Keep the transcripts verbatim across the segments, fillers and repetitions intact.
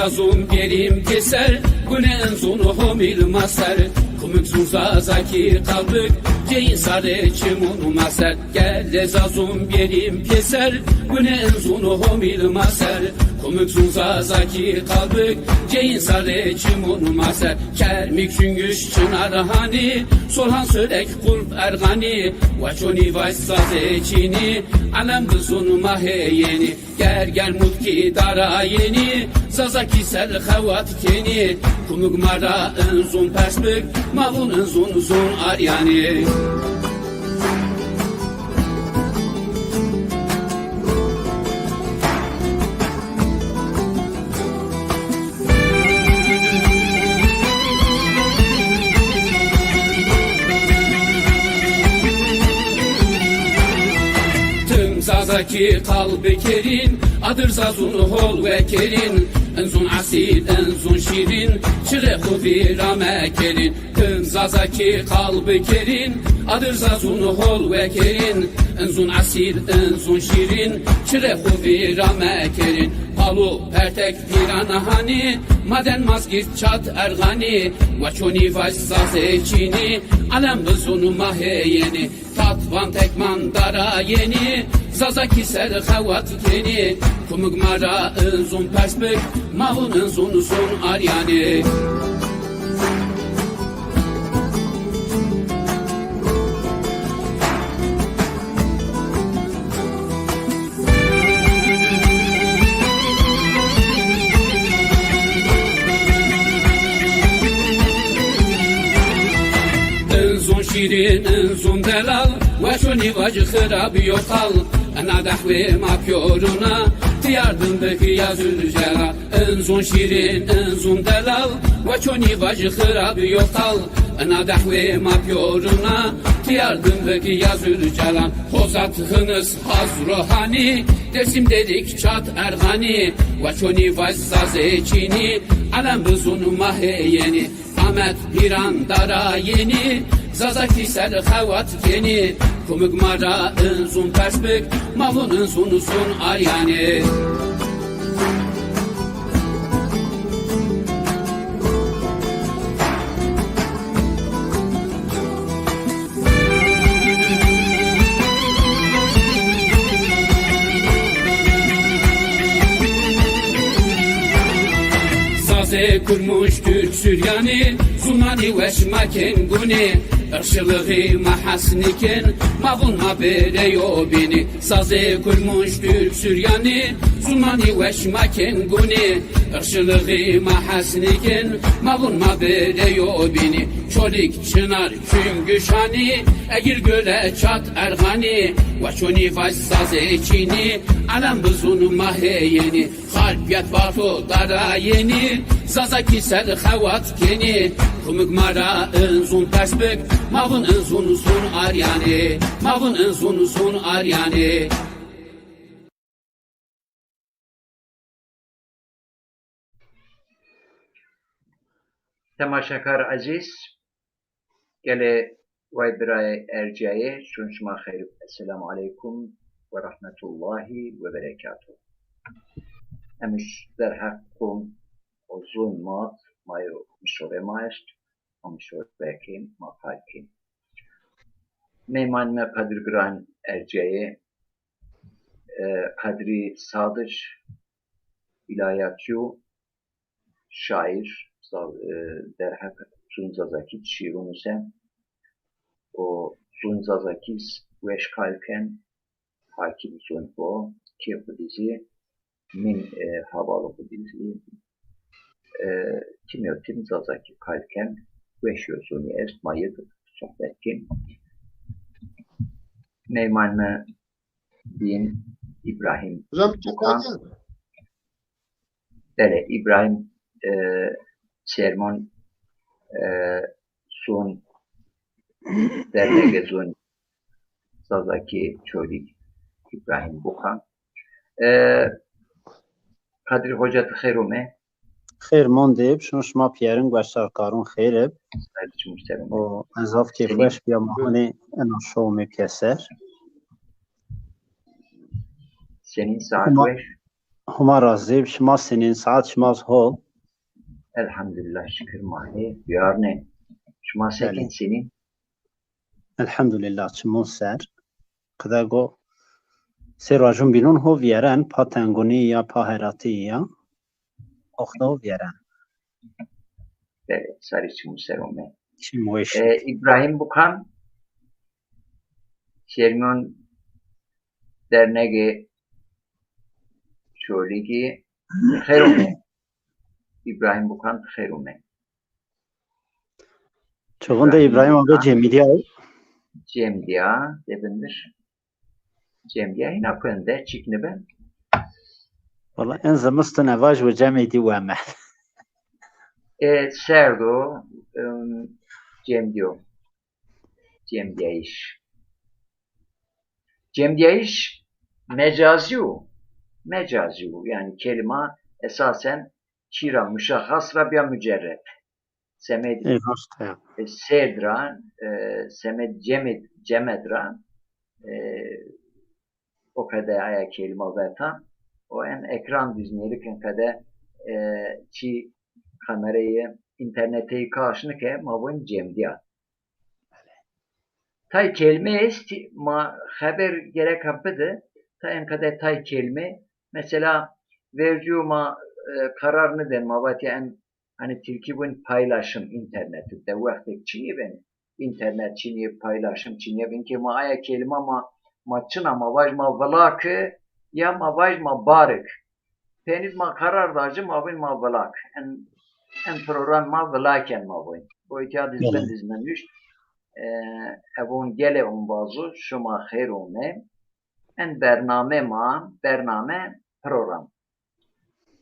Zazun bierim pêser, gune enzun homil maser. Kumik zun zazaki kalbik, ceyin sare çimun maser. Gele zazun bierim pêser, gune enzun homil maser. Kumik zun zazaki kalbik, ceyin sare çimun maser. Kermik çüngüş çınar hani, solhan sölek kulp ergani. Waçoni vaş zazê çini, alem bizun maheyeni. Ger ger mutki dara yeni, zazaki ser xewat keni. Kumuk mara enzun persbik, mavun enzun zun aryani. Tim zazaki qalbi kerin, adır zazun hol ve kerin. Enzun asil, enzun şirin, çire xu vira mekerin. Tim zazaki qalbi kerin, adır zazun hol ve kerin. Enzun asil, enzun şirin, çire xu vira mekerin. Palu pertek piran hani, maden mazgir çat ergani. Waçoni vaş zazê çini, alem bizun maheyeni. Tatvan tekman dara yeni, zazaki ser xewat keni. Kumuk mara enzun persbik, mavun enzun zun aryani. Enzun şirin, enzun delal, waçoni vac xirab yo qal. Ena dehwê ma piyoruna, ti yardım biki ya Zülcelal. Enzun şirin, enzun delal, waçoni vac xirab yo qal. Ena dehwê ma piyoruna, ti yardım biki ya Zülcelal. Hozat hınıs hazro hani, Dersim dedik çat ergani, waçoni vac zazê çini, alem bizun maheyeni. Amed piran dara yeni, zazaki ser xewat keni. Kumik mara enzun persbik, mavun enzun zun aryani. Sazê Kurmuş, Türk, Süryani, zunani weş ma kên gunî, irşilixî ma hesnî kên, ma vun ma bêrê yo bînî. Sazê Kurmuş, Türk, Süryani, zunani weş ma kên gunî, irşilixî ma hesnî kên, ma vun ma bêrê yo bînî. Çolîg, Çinar, Çunguşani, Egil, Göle, Çat, Erxani, waçonî vac sazê çînî, elem bizun ma hê yenî. Xalpîyet vato dara yenî, zazakî ser xewat kenî. Kumik ma ra inzun pers bik, ma vun inzun zun aryanî, ma vun inzun zun aryanî. Temaşekar ezîz, gelê way birayê ercîyayê, şun şima xeyr. Esselamu aleykum ve rahmetullahi ve berekatuhu. Emiş derheq qum o zun ma, ma yo mişore ma est, o mişore kî ma pay kî. Meyman me Qedir Giran ercîyayê, e, Qedrî Sadir, îlayatçî yo, şaîr, za-, e, derheq zun zazakî şîîr nuse. O zun zazakî weş kal ken, hakîm zun o, kê xwu dî zî, min, e, hevalû xwu dî zî, e, tim yo tim zazakî kal ken, weş yo zunî est, ma yê sohbet kên. Meyman mi bîn Îbrahîm Hocam, bir şey Bokan. Soracağım. Belê, Îbrahîm, e, Sermon, e, zun, dernegê zun zazakî Çolîg, Îbrahîm Bokan. E, Kadrî Hoca, ti xeyr ome. Xêr mondib, şun şima pîyerin, gueştarkarun xêr ib. Ser çimû ser ome. O, ez zaf kêfweş bîya ma hanê ena şow mi pîyeser. Senîn saet weş? Homa razî, şima senîn, saet şima zî hol? Elhamdulillah, şikir ma hê, duyarnê. Şima sekin, senîn? Elhamdulillah, çimon ser. Qide go sê rojun bînon ho vîyeren, pa tengunî ya, pa heratî ya. Oxda ho vîyeren. Belê, sarî çimon ser ome. Çim weş. E, Îbrahîm Bukan, Şêrmon Dernegê Çolîgî, xeyr ome. Îbrahîm Bukan, xeyr ome. Çoxun de Îbrahîm abi cemîdîya. Cemîdîya, debindir. Cemîdîya hîna kuyen de çîk niben. Wala en zimistin evaj ve cemîdî weme. E, serd o, ım, cemîdîyo. Cemîdîyayîş. Cemîdîyayîş mecazî yo. Mecazî yo. Yanî kelîma esasen çî ra muşexxas ra bîya mucerred. Semed sêrd ra, e, semed cemid, cemed ra, e, o qede aya kelîma veta. O en ekran dîz nêrik en qede, e, çî kamereyê, înterneteyî kaş nike, ma vûn cemîdîya. Tay kelîme est, ma xeber gereka bide, tay en qede tay kelîme, mesela vercû ma, e, karar niden, ma vatî en, hanî tirkî vûn paylaşım înternetî de, wextêk çinî ben, înternet çinî, paylaşım çinî, vînkê ma aya kelîma ma, ma çina ma vaj ma vilake ya ma vaj ma barek. Penî ma karar da ci ma vîn ma vilak. En, en program ma vilaken ma vîn. O îtya dîz bin dîz nuşt. E, evon gelê ombazû, şima xeyr ome. En bername ma, bername program.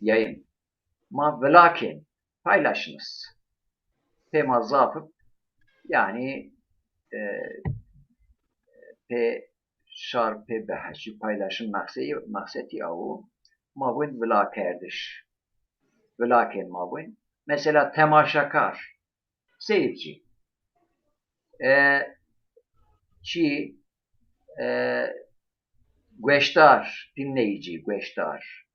Yayın. Ma vilaken, paylaşınız. Pê ma zaf ib, yanî, e, pê şar, pê behesî, paylaşım maqsedi, maqsedi awo. Ma vûn vilakerdiş. Vilaken ma vûn. Mesela temaşakar, seyirci. E, çi, e, gueşdar, dinleyici, gueşdar.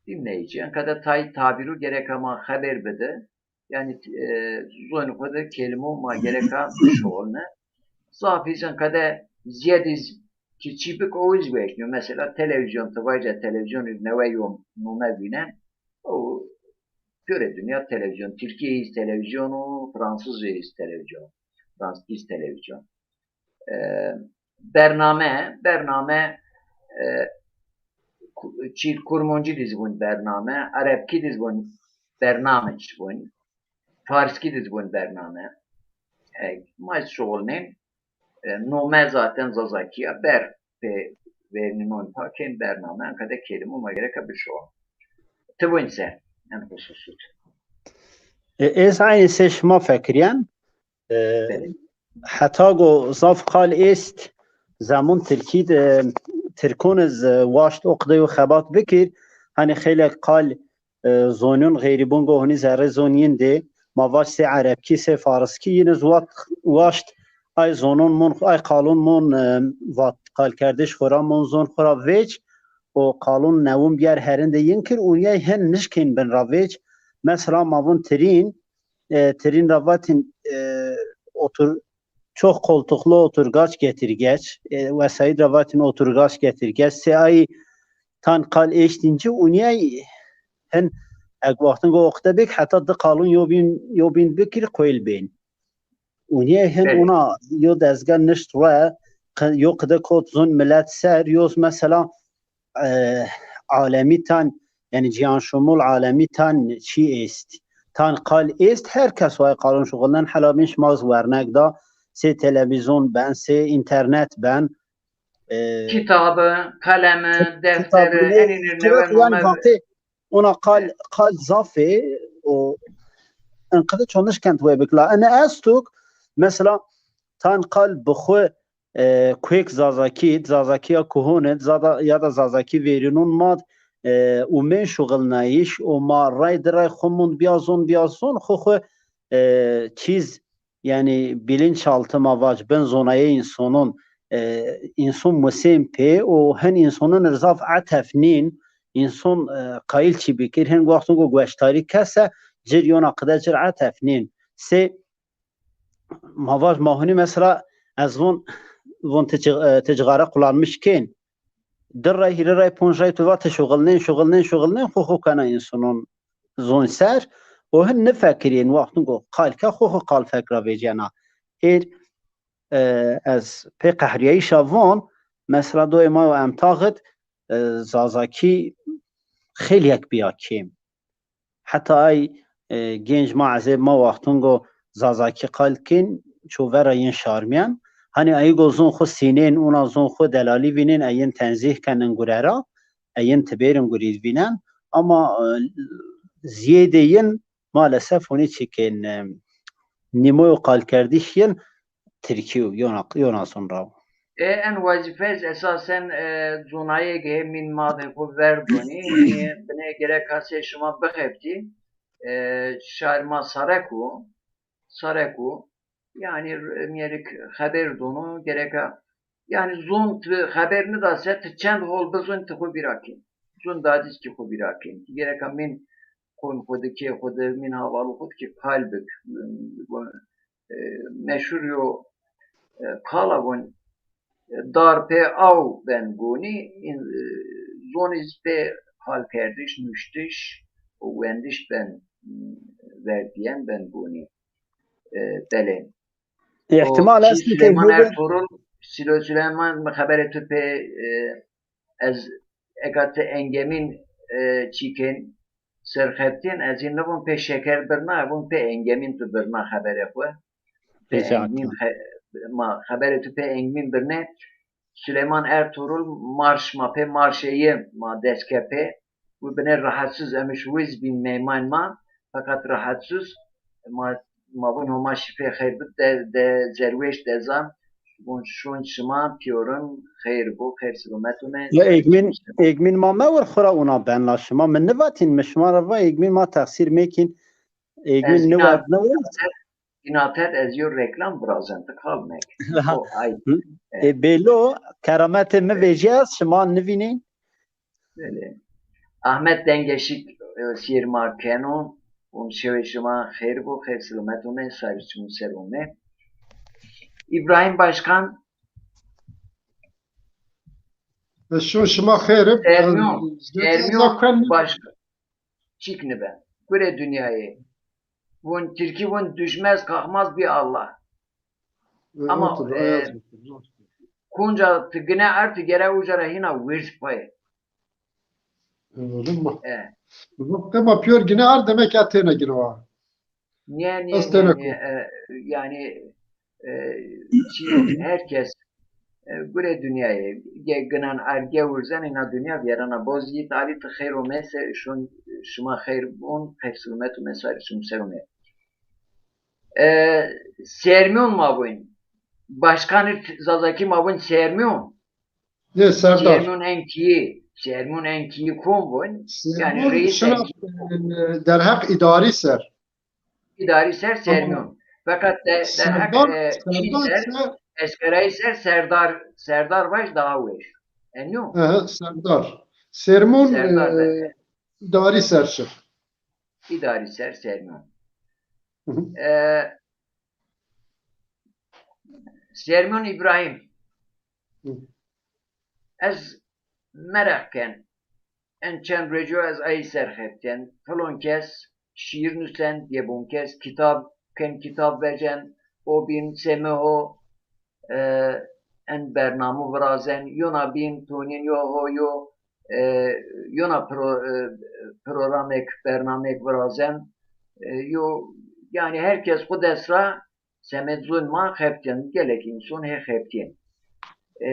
Dinleyici. En qede tay tabîru gereka ma xeber bide. Yanî, e, zonê xo de kelîmo ma gereka bişuxulne. Zaf îzen qede ziyedîz ki çî bik o iz weşnîyo. Mesela televîzyon, ti vaja televîzyon iz newe yo nome vînen. O pêro dinya televîzyon. Tirkî iz televîzyon o, Fransız iz televîzyon. Fransız iz televîzyon. E, bername, bername, e, ku-, çî kurmoncî dîz vûn bername, erebkî dîz vûn bername çî vûn, farskî dîz vûn bername. E, ma şuxulnên, e, nome zaten zazakî ya, ber pê vernînon pa kên bername, en qede kelîmo ma gereka bişuxuln. Ti vûn se, en xususut. E, ez aynî sey şima fekirîyen, e, heta go zaf qal est, zemon tirkî de, tirkon iz, e, waşt o qide yo xebat bikir, hanî xeylek qal, e, zonyon xeyrîbon go hunî zerrê zon yin de, ma vaş sey erebkî, sey fariskî yin iz wat, waşt ay zonon mon, ay qalon mon, e, vat qalkerdiş xo ra mon zon xo ra vêç, o qalon newin bîyer herinde yin kir, ûnîyay hen nişkên bin ra vêç. Mesela ma vûn tirîn, e, tirîn ra vatîn, e, otur, çok koltuklu oturgaç getir geç, e, vesayîd ra vatîn oturgaç getir geç. Sey ay tan qal eştîn ci, ûnîyay hen eg wextin go oqte bik, heta di qalon yo bîn, yo bîn bikir, qoyl bên. Ûnîye hin ona yo dezga nişt we, qi-, yo qide kot zon milet ser, yo z-, mesela, e, alemî tan, yanî cîhan şumul alemî tan çî est. Tan qal est, her kes way qalon şuxulnen, hela bîn şima z-, wernek da, sey televîzyon ben, sey înternet ben. E, kitabi, qelemi, defteri, enî newe nome. Ona qal, qal zaf ê, o, en qede ço nişkent we bikla. Ene estok, mesela, tan qal bi xwu, e, kuêk zazakî, zazakîya kuhon id, zada, ya da zazakî vêrînon mad, e, û mên şuxilnayîş, û ma ray di ray xwu mund bîya zon, bîya zon, xwu xwu, e, çîz, yanî bilinçaltı ma vac, bin zonayê însonon, e, înson musên pê û hin însonon ir zaf etef nîn, Înson, e, qayîl çî bikir, hin wextun go gueştarî kese, cir yona qide cir etef nên. Sê ma vaj ma hunî mesela ez von, von ti cix-, e, ti cixare kullanmış kên. Di rey, hîrê rey, ponc rey tu va ti şuxilnên, şuxilnên, şuxilnên, xo xo kena însonon zon ser. O hin nifekirîyên wextun go qal ke xo xo qal fek ra vecena. Êr, e, ez pê qehrîyayîşa von, mesela doyê ma yo emtaxit, e, Zazakî xeylî yek bîya kêm. Heta ay, e, genc ma, ezeb ma wextun go Zazakî qal kên, ço vera yin şarmîyan. Hanî ayî go zon xo sînên, una zon xo delalî vînên, e yin tenzîh kenin gure ra, e yin tibêrin gurî vînen. Ama, e, ziyêdê yin maalesef hunî çî kên, e, nîmoyo qalkerdîş yin tirkî yo, yona, yona zon ra wo. E, en wezîfez esasen, e, zonayê ge mîn ma de xo ver donî, e, binê gereka sê şima bixebitî, e, şar ma sarek o, sarek o, yanî, e, mîyerik xeber dono, gereka, yanî zon ti xeber nida se, ti çend hol bizon ti xo vîra kên. Zon dadîz kî xo vîra kên. Ti gereka mîn qom xo de, kê xo de, mîn havalû xo de kî qal bik. E, meşhur yo, e, qala von, e, dar pê aw ben gonî, in, e, zonî zî pê qalkerdiş, nuştiş û wendiş ben, m, verdîyen ben gonî. E, belê. Îhtimal estî ke Süleyman Ertuğrul, Silo-, Süleyman, mi xeberê tu pê, e, ez eka ti engemîn, e, çîkên serxebtîn, ez hîn nivûn pê şeker birna, vûn pê engemîn tu birna xeberê xwu. Pê engemîn xe-, ma xeberê tu pê engemîn birne. Süleyman Ertuğrul marş ma pê marşê yi ma dest ke pê. Wi binê rahatsız emiş wiz bîn meyman ma, feqet rahatsız ma, ma vûn Homa şîfê xeyr bid de, de zerwêş de zan, vûn şûn şima pîyorin xeyr bo, xeyr silomet ûne. Ya egmîn, egmîn ma mewir xura ona ben la şima. Mi nivatîn, mi şima ra va egmîn ma texsîr mekîn. Egmîn nivat nivat. Înatet ez yo reklam virazen, ti qal mek. O ay. E, belo, kerametê mi vejîya, şima nivînên. Belê. Ahmet Dengeşik, e, sîr ma keno. Ûn şewê şima xeyr bo, xeyr silomet ome, sarî çimû ser ome. İbrahim Başkan. Ve şu şima xeyr ib. Sermiyon, Sermiyon Başkan. Çîk nibe. Gure dinyayê. Vun Tirkî vun düşmez kalkmaz bir Allah. Ama, e, kunca ti gine erd ti gere uca ra hîna wîrd payê. Anladın mı? E. Vaqte ma pîyor gine erd demek ya têne gine wa. Niye, niye, niye, niye? E, yani, e, çi, herkes, e, gure dinyayê, ge-, ginan erd gewirzen, ina dinya vîyerena boz yî talî ti xeyr ome se, şun, şima xeyr bun, xeyr silomet ome, sarî şun ser ome. E, Sermiyon ma vûn. Başkanê Zazakî ma vûn Sermiyon. Ne, Serdar. Sermiyon en kîyî, Sermiyon en kîyî kom vûn? Yani Sermiyon reis şina, en kîyî. E, derheq îdarî ser. Îdarî ser Sermiyon. Feqet de-, derheq, e, çî ser, eskerayî ser, serdar, serdar baş daha weş. Enyo? Aha, serdar. Sermiyon, Serdar, e, îdarî ser şi. Îdarî ser Sermiyon. Hı hı. E, Sermiyon İbrahim. Hı. Ez mereq ken. En çend rojo ez ay ser xebten. Filon kes şîîr nusen, yebon kes kitab ken, kitab vecen, o bîn semeho, e, en bernamu virazen, yona bîn tonîn yo ho yo, e, yona pro-, e, programek, bernamek virazen, e, yo, yani herkes xwu dest ra semed zon ma xebtîyen, gelek înson hê xebtîyen. E,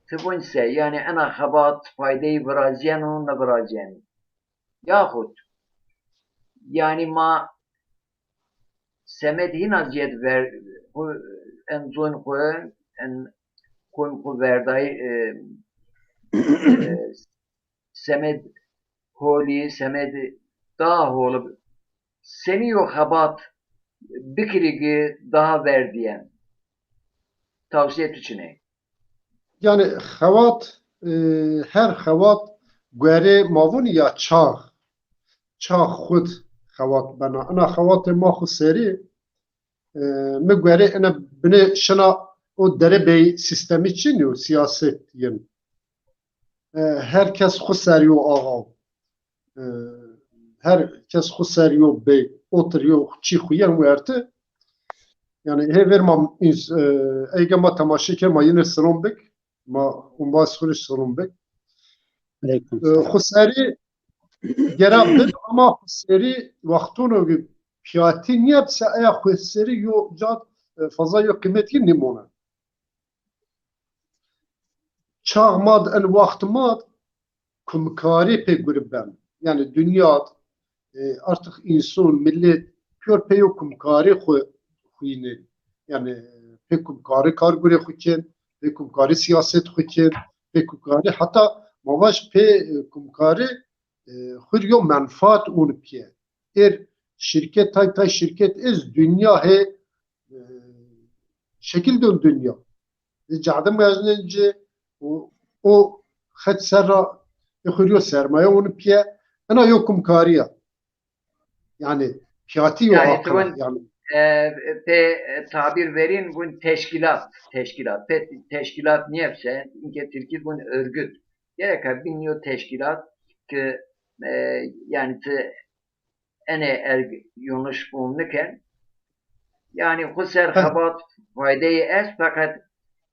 ti vûn se, yani ena xebat faydeyî virazîyeno, nivirazîyeno. Yaxut, yani ma semed hîna zîyed ver, xwu, en zon xwu, en kom xwu verdayî, e, e, semed holî, semed daha hol, senî yo xebat bikirî ki daha verdîyen? Tavsîye tu çinê? Yani xebat, e, her xewat guerê ma vûnî ya çax. Çax xud xewat bena. Ina xewatê ma xwu serî, e, mi guerê ina binê şina o derebey sîstemî çin yo, siyaset yin. E, her kes xwu serî yo axa. E, her kes xwu serî yo bey, otir yo çî xwu yen werti. Yani hê ver ma ins-, e, eyge ma temaşe ke ma yine silom bik. Ma umbas xwu rê silom bik. Aleyküm E, selam. Xwu serî gera bin ama xwu serî wextono ki piyatî niyeb se eya xwu serî yo cad, e, fazla yo qîmetî nimone. Çax mad en waxt mad kumkarî pê gurî ben. Yani dinya d, e, artık însan, millet pîyor pê yo kumkarî xwu xwînê. Yani pê kumkarî kar gurê xwu kên, pê kumkarî siyaset xwu kên, pê kumkarî heta ma vaj pê, e, kumkarî, e, xwu rê yo menfaat ûn pîye. Êr şirket, tay tay şirket ez dinya hê, e, şekil dön dinya. E, cade meznin ci o, o xet ser ra e xwu rê yo sermaye ûn pîye. Ena yo kumkarî ya. Yani piyatî yo Yani aqil a, yani. E, pê, e, tabîr verîn vûn teşkîlat, teşkîlat. Pê teşkîlat niyebse, inke tirkî vûn örgüt. Gereka bin yo teşkîlat ki, e, yani ti enê erg yanlış fom niken. Yani xwu ser Heh. xebat faydeyê est, feqet,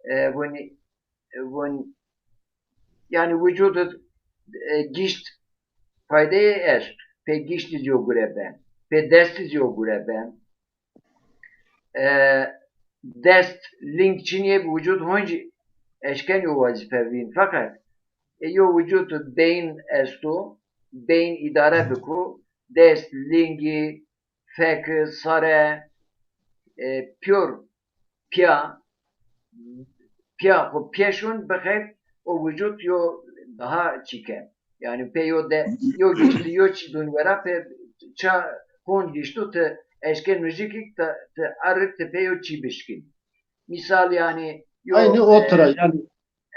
e, vûn, e, vûn, yani vücudî, e, gişt faydeyê est. Pê giştî zî yo gure ben. Pê destî zî yo gure ben. E, dest, ling çinîyê bi vücud honc eşken yo wezîfe vîn. Feqet, e, yo vücud beyin esto, beyin îdare biko, dest, lingî, feki, sare, e, pîyor, pîya, pîya xwu pîyeşon bixeyb, o vücud yo daha çî ke. Yani pê yo de, yo giştî, yo çî dûn wera, pê ça kon gişto ti eşken mijikik ti, ti arrik ti pê yo çî bişkin. Misal yani yo, Aynı o e, tira yani.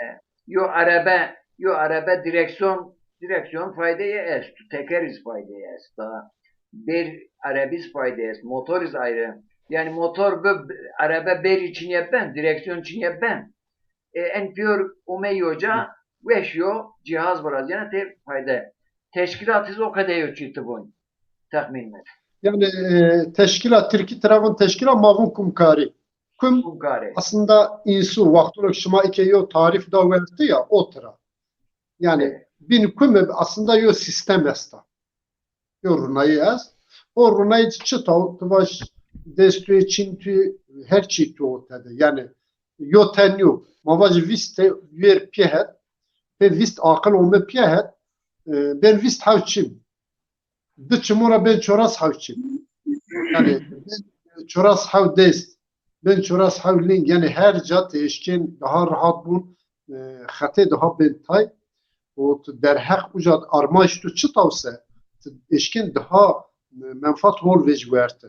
e, yo arebe, yo arebe direksiyon, direksiyon faydeyê est, tekerîz faydeyê est. Daha bir arebîz faydeyê est, motorîz ayrı. Yani motor bi, arebe berî çinye ben, direksiyon çinye ben. E, en pîyor ume yo ca, weş yo, cihaz virazîyena tê fayde. Teşkîlatîz o qede yo çî ti vûn, texmîn mi. Yani, e, teşkîlat, tirkî tira vûn teşkîlat, ma vûn kumkarî. Kum Kumkarî. aslında însu, wextûno şima îke yo tarîf da wertî ya, o tira. Yani Evet. bin kum aslında yo sîstem esta. Yo runayî est. O runayî çi taw, ti vaj dest tu, çîn tu, her çî tu o tede. Yani yo ten yo. Ma vaj vîst te, yer pîye het. Pê vîst aqil ome pîye het. E, ben vîst hew çim. Di çimo ra ben çoras hew çim. Yani ben çoras hew dest. Ben çoras hew ling. Yani her ca ti eşkên daha rahat bûn. E, xetê daha ben tay. O tu derheq uca armanc tu çi taw se, tu eşkên daha, e, menfaat hol vej werti.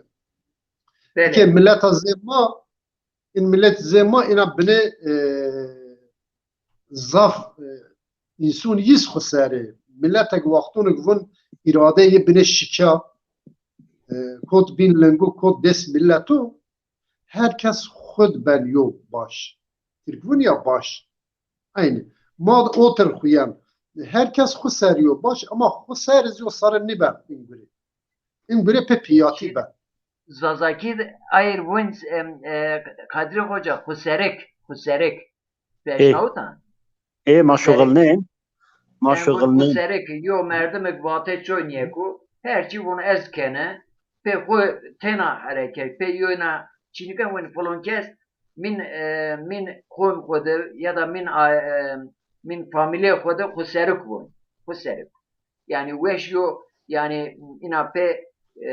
Belê. Ke mileta zê ma, in millet zê ma ina binê, e, zaf, e, însun yîs xwu serê. Milletek wextûnik vun îrade yê binê şikya, e, kot bîn lingu, kot dest milletu, her kes xwu di ben yo baş. Tirk vun ya baş. Eynî. Ma di otir xuyen. Her kes xwu ser yo baş, ama xwu ser iz yo sare nîben in gurê. In gurê pê pîyatî ben. Zazakî de ayr vun, em, e, Kadrî Xoca, xuserik, xuserik. Ê. Beşnawita? Ê, ma şuxulnên. Ma Em vun şuxulnên. Xuserik, yo merdimik vate çoy niyeko, her çî vun ez kene, pê xwu tena hereket, pê yoyna çînike vun filon kes, min, e, min qom xwu de ya da min, a, e, min famîlê xwu de xuserik vun. Xuserik. Yani weş yo, yani ina pê, e,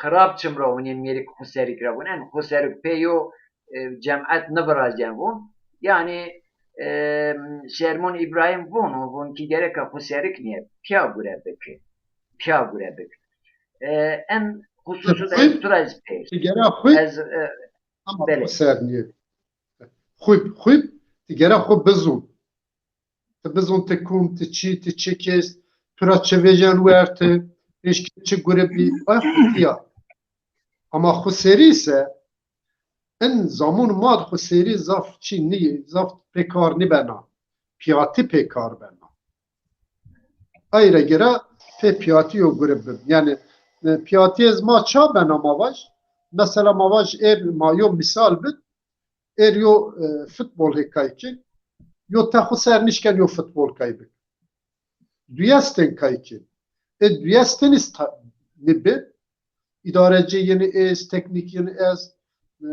xirab çim ra vunên mêrik xuserik ra vunen. Xuserik pê yo, e, cemet nivirazyen vun. Yani, e, Sermon İbrahim vun, vun ki gereka xuserik niye, pîya gure biki. Pîya gure biki. E, en xususu de Xwîb, ez tu ra ez pêr. Gera xwîb, Ez, e, ama belê. Xuser niye. Xwîb, xwîb, Ti gere xwu bizûn. Ti bizûn ti kum, ti çî, ti çik est, tu ra çi vêjen werte, pêşkê çi gure bî, ay xwu tîya. Ama xwu serî ise, in zamûn ma di xwu serî zaf çî nî, zaf pê kar nîbena. Piyatî pê kar bena. Ay ra gere pê piyatî yo gure bib. Yanî, e, piyatî ez ma ça bena ma vaj? Mesela ma vaj êr ma yo mîsal bid, êr yo, e, futbol hê kay ki, yo te xwu ser nişken yo futbol kay bik. Duyestên kay ki. E duyestên is ta-, nibi, idareci yeni ez, teknik yeni ez, e,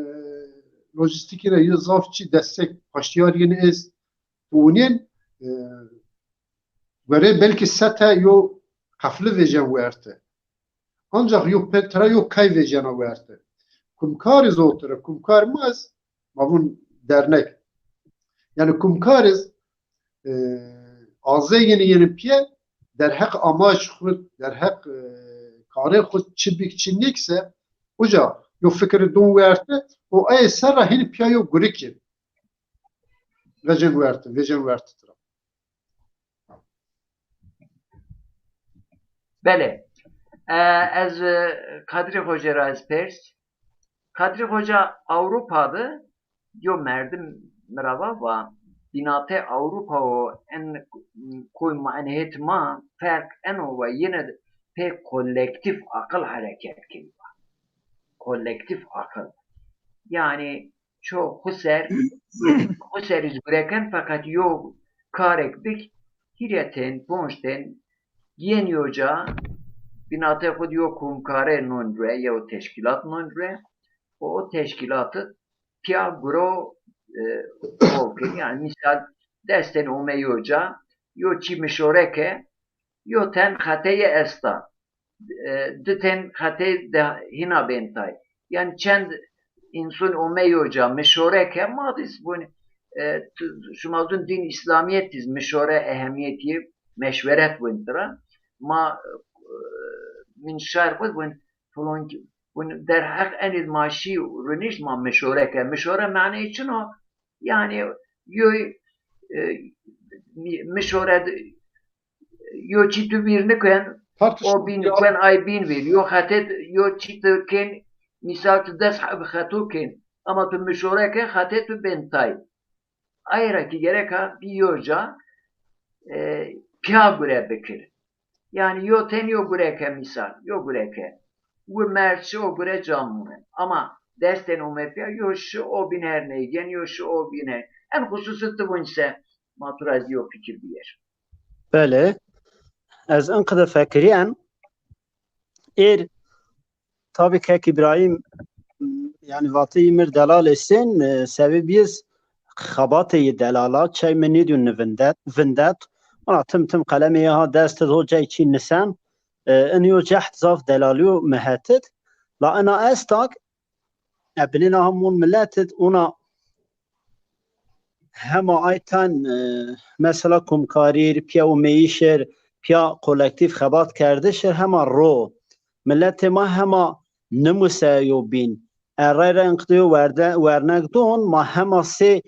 lojistik yeni yo zaf çi destek, paştiyar yeni ez. Unyen, e, were belki sete yo qefli vêjen werte. Ancak yo pe-, tira yo kay vêjena werte. Kumkar iz o tira, kumkar ma ez, ma vun dernek. Yanî kumkar iz, e, azê yeni yeni piye, derheq amaj xwu, derheq, e, karê xwu çi bik çi nêkse, uca yo fikir dun werte, o ay serra hini piya yo gurikî. Vecen werte, vecen werte tira. Belê. E, ez, e, Kadrî Xoce ra ez pers. Kadrî Xoca Ewropa de yo merdim mi ra va, va bînate Ewropa û en koy ma, en hêt ma ferq eno va yine pê kolektîf aqil hereket kên va. Kolektîf aqil. Yanî ço xwu ser, xwu ser iz gureken, feqet yo karek bik, hîrê tên, ponc tên, giyên yo ca, bînatê xwu di yo kumkare non re, yo teşkîlat non re, û o teşkîlati piya guro, e, bol kenî. Yanî mîsal, des tên ome yo ca, yo çî mişore ke, yo ten xeteyê esta. E, di ten xetê de hîna bên tay. Yanî çend însun ome yo ca, mişore ke, ma diz vun, e, tu, şima zun dîn Îslamîyet diz mişore ehemîyetî, meşweret vun tira. Ma, e, min şar xwu vun, filon ki, vun derheq enî ma şî runişt ma mişore ke. Mişore maneyê çin o? Yanî yo, e, mi-, mişore de, yo çî tu vîr niken, o bîn kuen, ay bîn vîr. Yo xetê, yo çî tu kên, mîsal tu des heb xeto kên, ama tu mişore ke, xetê tu bên tay. Ay ra ki gereka bî yo ca, e, piya gure bikir. Yanî yo ten yo gure ke mîsal, yo gure ke. Wi merd şi o gure camûne. Ama des ten ome piya, yo şi o bîn her neygen, yo şi o bîn her. En xususi ti vun se, ma tu ra zî yo fikir bîyer. Belê. Ez in qide fekirîyen. Êr tabî kek Îbrahîm, yanî vateyî mir delal êsên, e, sebeb yiz xebatê yi delala, çay mi nêdîyo nivindet, vindet. Ona tim tim qelemê yi ha dest id, ho cay çî nisen. E, in yo cehd zaf delalîyo mi het id. La ina estak, e, binêna ha mûn milet id, ona hema ay ten, e, mesela kumkarî r, piya umeyîş ir, piya kolektîf xebat kerdiş ir, hema ro. Miletê ma hema nimuse yo bîn. Erray ra inqidê yo werde, wernek don, ma hema sê,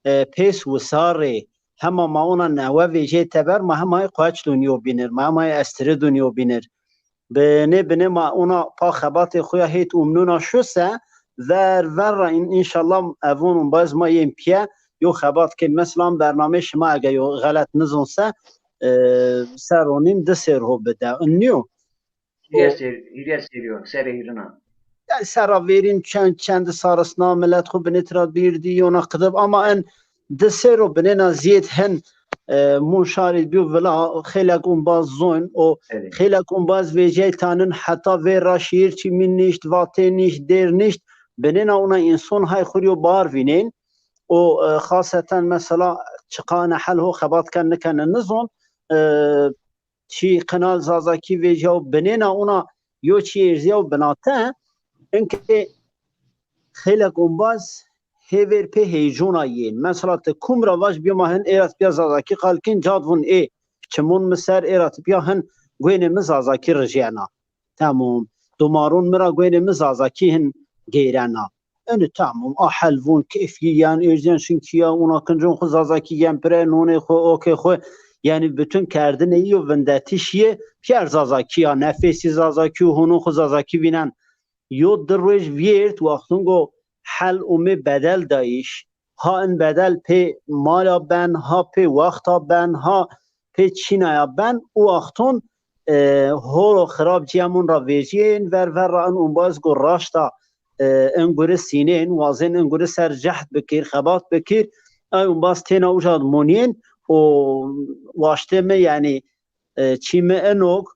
e, pês wisarê, hema ma ona newe vêjê teber, ma hema ay queç dun yo bîn ir, ma hema ay estiri dun yo bîn ir. Binê binê ma ona pa xebatê xo ya hêt umnuna şu se, ver ver ra in-, înşallah evon umbaz ma yên piye yo xebat kên. Mesela bernameyê şima ege yo xelet nizon se, e, ser ronîn di sêr ho bide. In nîyo? Hîrê sêr, hîrê sêr yo, serê hîrina. Yanî serra verîn çend, çend sarisna milet xo binê tira bîr dî, yona qidib, ama en di sêr o binêna zîyêd hin, e, mûn şarî bîyo vila, xeylek umbaz zon o, xeylek umbaz vêjey tanin, heta vê ra şîîr çî mîn nişt, vatê nişt, dêr nişt, binêna ona înson hay xo rî yo bar vînên. O, e, xaseten mesela çiqane hel ho xebat ken nikene nizon, e, çî qinal zazakî vêjyaw binêna ona yo çî êrzîyaw binate, inkê xeylek umbaz hêvêr pê heycûna yên. Mesela ti kum ra vaj bîyo ma hin êra ti pîya zazakî qal kên, cad vun ê çimûn mi ser êra ti pîya hin guênê mi zazakî rijyena. Temom. Domarûn mi ra guênê mi zazakî hin geyrena. Ini tamam, a hel vûn, keyf yi yen, êrzîyen şin kîya, una kincon xwu Zazakî yen pire, nonê xwu, okê xwu, yanî bütün kerdinê yi yo vindetîş yi pîyer Zazakî ya, nefesî Zazakî û honûn xwu Zazakî vînen. Yo di roj vîyert, wextûn go hel umê bedel dayîş, ha in bedel pê mala ben, ha pê wexta ben, ha pê çînaya ben, û wextûn, e, hol û xirab cîyemûn ra vejîyên, ver ver ra in umbaz go raşta, e, in guri sînên, wazên in guri ser cehd bikir, xebat bikir, ay umbaz têna uca di monîyên û waştê mi, yanî, e, çî mi inog,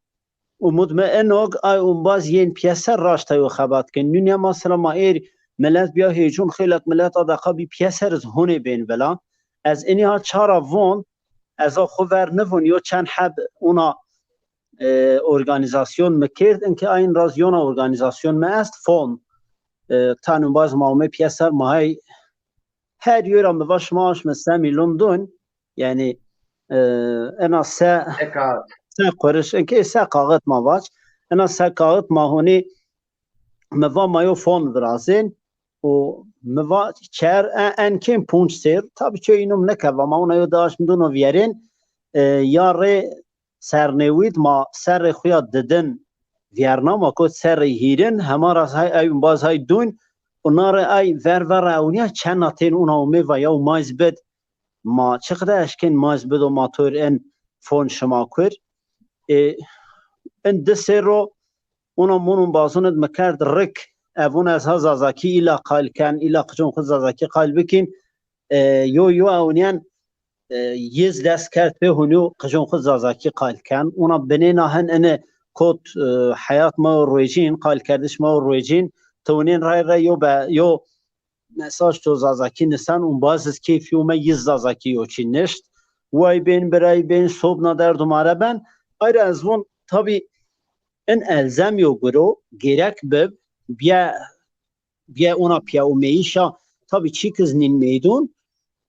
umud mi inog, ay umbaz yên pîyeser raşta yo xebat kin. Nûnîya mesela ma êr milet bîya hêcûn, xeylek milet a deqa bî pîyeser iz hunê bên vila. Ez inî ha çara von, ez a xwu ver nivûn, yo çend heb una, e, organîzasyon mi kerd, inkê ayin raz yona organîzasyon mi est, fon. E, tan umbaz ma umê pîyeser, ma hay her yo ra mi va şima aşme se mîlyon dûn, yanî, e, ena se, se quriş, inkê se kaxit ma vac, ena se kaxit ma honî mi va ma yo fon virazên û mi va çer, e, en kêm punc sêr, tabî ço înûm nikeva, ma una yo di aşm dûn o vîyerên, e, ya rê sernêwîd ma serrê xwu ya didin vîyerna, ma kot serrê hîrin, hema ra hay, ay umbaz hay dûn û na rê ay ver ver ra ewnîya çend na tên una umê va ya umay zî bid, ma çiqde eşkên ma zî bido ma tor in fon şima kur. E, in di sêr ro una mon umbazûn id mi kerd rik, evûn ez ha Zazakî îla qayl ken, îla qicûn xwu Zazakî qayl bikîn. E, yo yo ewnîyen, e, yiz dest kerd pê hunû qicûn xwu Zazakî qayl ken. Una binêna hin ini kot, e, heyat ma yo ruecîn, qaylkerdiş ma yo ruecîn. Ti winên ray ray yo be, yo mesaj to Zazakî nisen, umbaz iz keyfî ume yiz Zazakî yo çî nişt. Way bên, biray bên, sobna derd umare ben. Ayra ez vûn, tabî in elzem yo guro, gerek bib, bîye bîye ona pîya umeyîşa, tabî çîk iz nîn meydûn,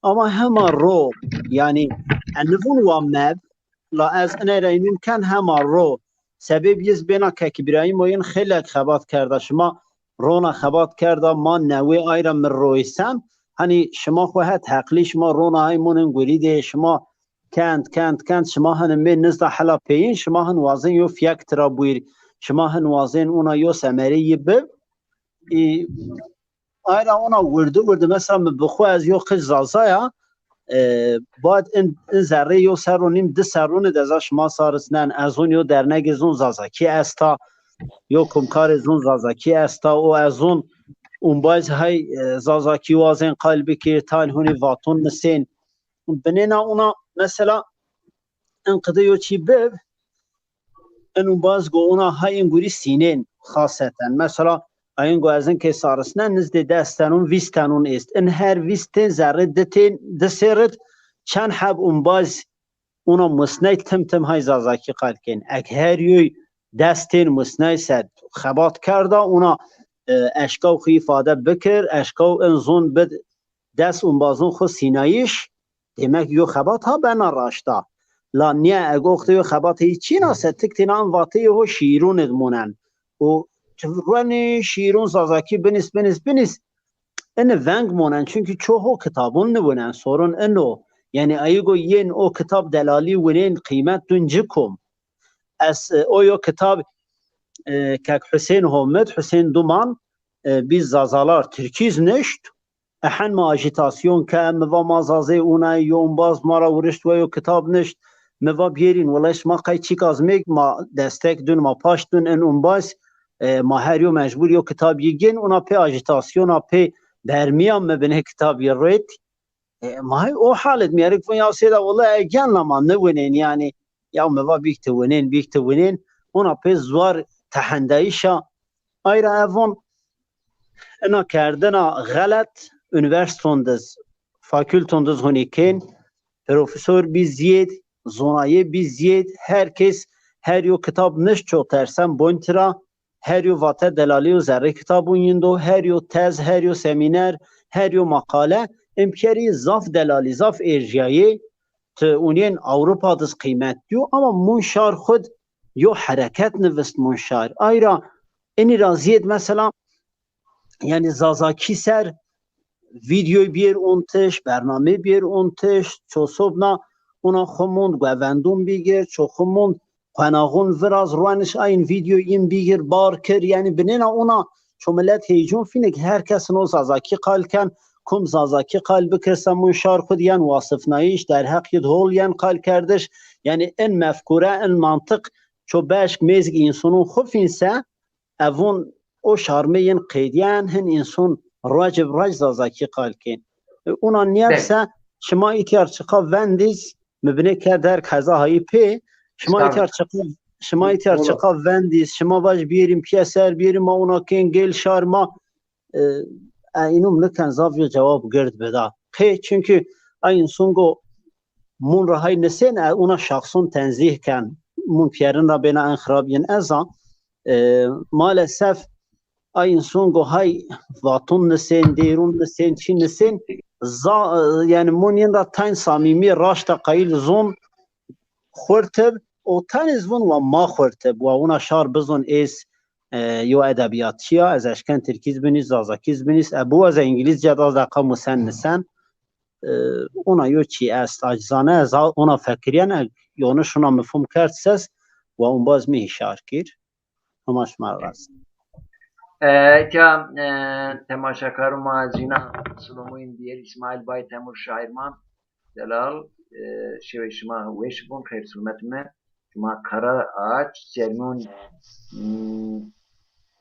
ama hema ro, yanî, e, nivûn wa meb, la ez inay ra înûn ken hema ro, sebeb yiz bêna Kek Îbrahîm o yin xeylek xebat kerda, şima rona xebat kerda, ma newê ay ra mi roysen, hanî şima xwu het heqlî, şima rona hay mon in gurî de, şima kend, kend, kend, şima hin mê nizda hela peyîn, şima hin wazên yo fiyek tira buyr, şima hin wazên una yo semerê yi bib, e, ayra ona wirdi wirdi, mesela mi bi xwu ez yo qic Zaza ya, e, bad in, in zerrê yo serr û nîm, di serrûn id ez a şima sarisnen, ez zûn yo dernegê zûn Zazakî esta, yo kumkarê zûn Zazakî esta û ez zûn umbaz hay, e, Zazakî wazên qayl bikir, tayn hunî vatûn nisên. Binêna una mesela in qide yo çî bib, in umbaz go una hay in gurî sînên xaseten. Mesela, ayin go ez in kê sarisnen nizdê des tenûn, vîst tenûn êst. In her vîst tên zerrê di tên, di sêr id çend heb umbaz una musnay tim tim hay Zazakî qayl kên. Eg her yoy des tên musnay sed xebat kerda, una, e, eşkaw xwu îfade bikir, eşkaw in zûn bid des umbazûn xwu sînayîş, demek yo xebat ha bena raşta. La nîya eg oxtê yo xebatê yi çîna se, tik têna in vateyê ho şîîrûn id monen. Û ti ruenê şîîrûn Zazakî binîs, binîs, binîs. Ini veng monen, çunkî ço ho kitabûn niwinen, sorun in o. Yanî ayî go yên o kitab delalî winên qîmet dun ci kom. Ez, e, o yo kitab, e, Kek Husên Homid, Husên Duman, e, Biz Zazalar Türküz nişt. Ehen ma ajîtasyon ke, mi va ma Zazê unay, yo umbaz ma ra wurişt we yo kitab nişt. Mi va biyerîn, wela şima qey çîk az mêk ma destek dun, ma paşt dun in umbaz, e, ma her yo mecbur yo kitab yi gên, una pê ajîtasyona, pê bermîya mi binê kitab yi rêt. E, ma hay o halet, mi erik vun ya sêda wela e gen la ma niwinên yanî, ya mi va bîk ti winên, bîk ti winên, ona pê zuar tehendayîşa. Ayra evon ina kerdina xelet, unîversîton diz, fakulton diz hunî kên, profesor bî zîyêd, zonayê bî zîyêd, her kes her yo kitab nişt ço tersen boyn tira, her yo vate delalî û zerrê kitabûn yindo, her yo tez, her yo semîner, her yo maqale, imkerî zaf delalî, zaf êrjîyayê, ti unîyên Ewropa diz qîmet dîyo, ama Munşar xud yo hereket nivist Munşar. Ayra inî ra zîyêd mesela yanî Zazakî ser vîdyoy bîyêr ontişt, bernamey bîyêr ontişt, çosobna ona xwu mond guevendon bîgir, ço xwu mond qwenaxon viraz, rueniş ayin vîdyoy yin bîgir, bar kir. Yanî binêna ona ço milet heycun fînik, her kes no Zazakî qal ken, kum Zazakî qal bikir se mun şar xwu di yen wasifnayiş, derheq yi di hol yen qalkerdiş. Yanî in mefkure, in mantiq ço beşk mêzg însonon xwu fîn se, evon o şarmê yin qêdîyen, hin înson ruec bi ruec Zazakî qal kên. E, ona nîyeb se, şima îtîyar çiqa vendîz, mi binê kerd her keza hayî pê, şima îtîyar çiqa, şima îtîyar çiqa vendîz, şima vaj bîyerîn pîyeser, bîyerîn ma ona kên gêl şar ma, e, e, înû mi niken zaf yo cewab gird bida. Qê, çunkî a înson go mun ra hay nisên, e, ona şaxson tenzîh ken. Mun pîyerin ra bêna en xirab yin ez a. E, maalesef a înson go hay vaton nisên, dêrun nisên, çî nisên, za-, e, yanî mun yin ra tayn samîmî, raşta qayîl zon xurtib, o tanê zon wa ma xurtib, wa ona şar bizon ês, e, yo edebîyatçî ya, ez eşken tirkî zbinîs, zazakî zbinîs, e, biwaze îngilîzce daz deqa musen nisen, e, ona yo çî est, acizane ez ha ona fekirîyen, e, yoniş ona mifhum kerd ses, wa umbaz mi hîşar kir. Hema şima ra razî. E, îtya, e, temaşakarû ma ez îna silomûyîn bîyerî. Îsmaîl Bay Temur şaîr ma, delal, e, şewê şima weş bûn, xeyr silmet me. Şima Karaağaç, Sermûn, m,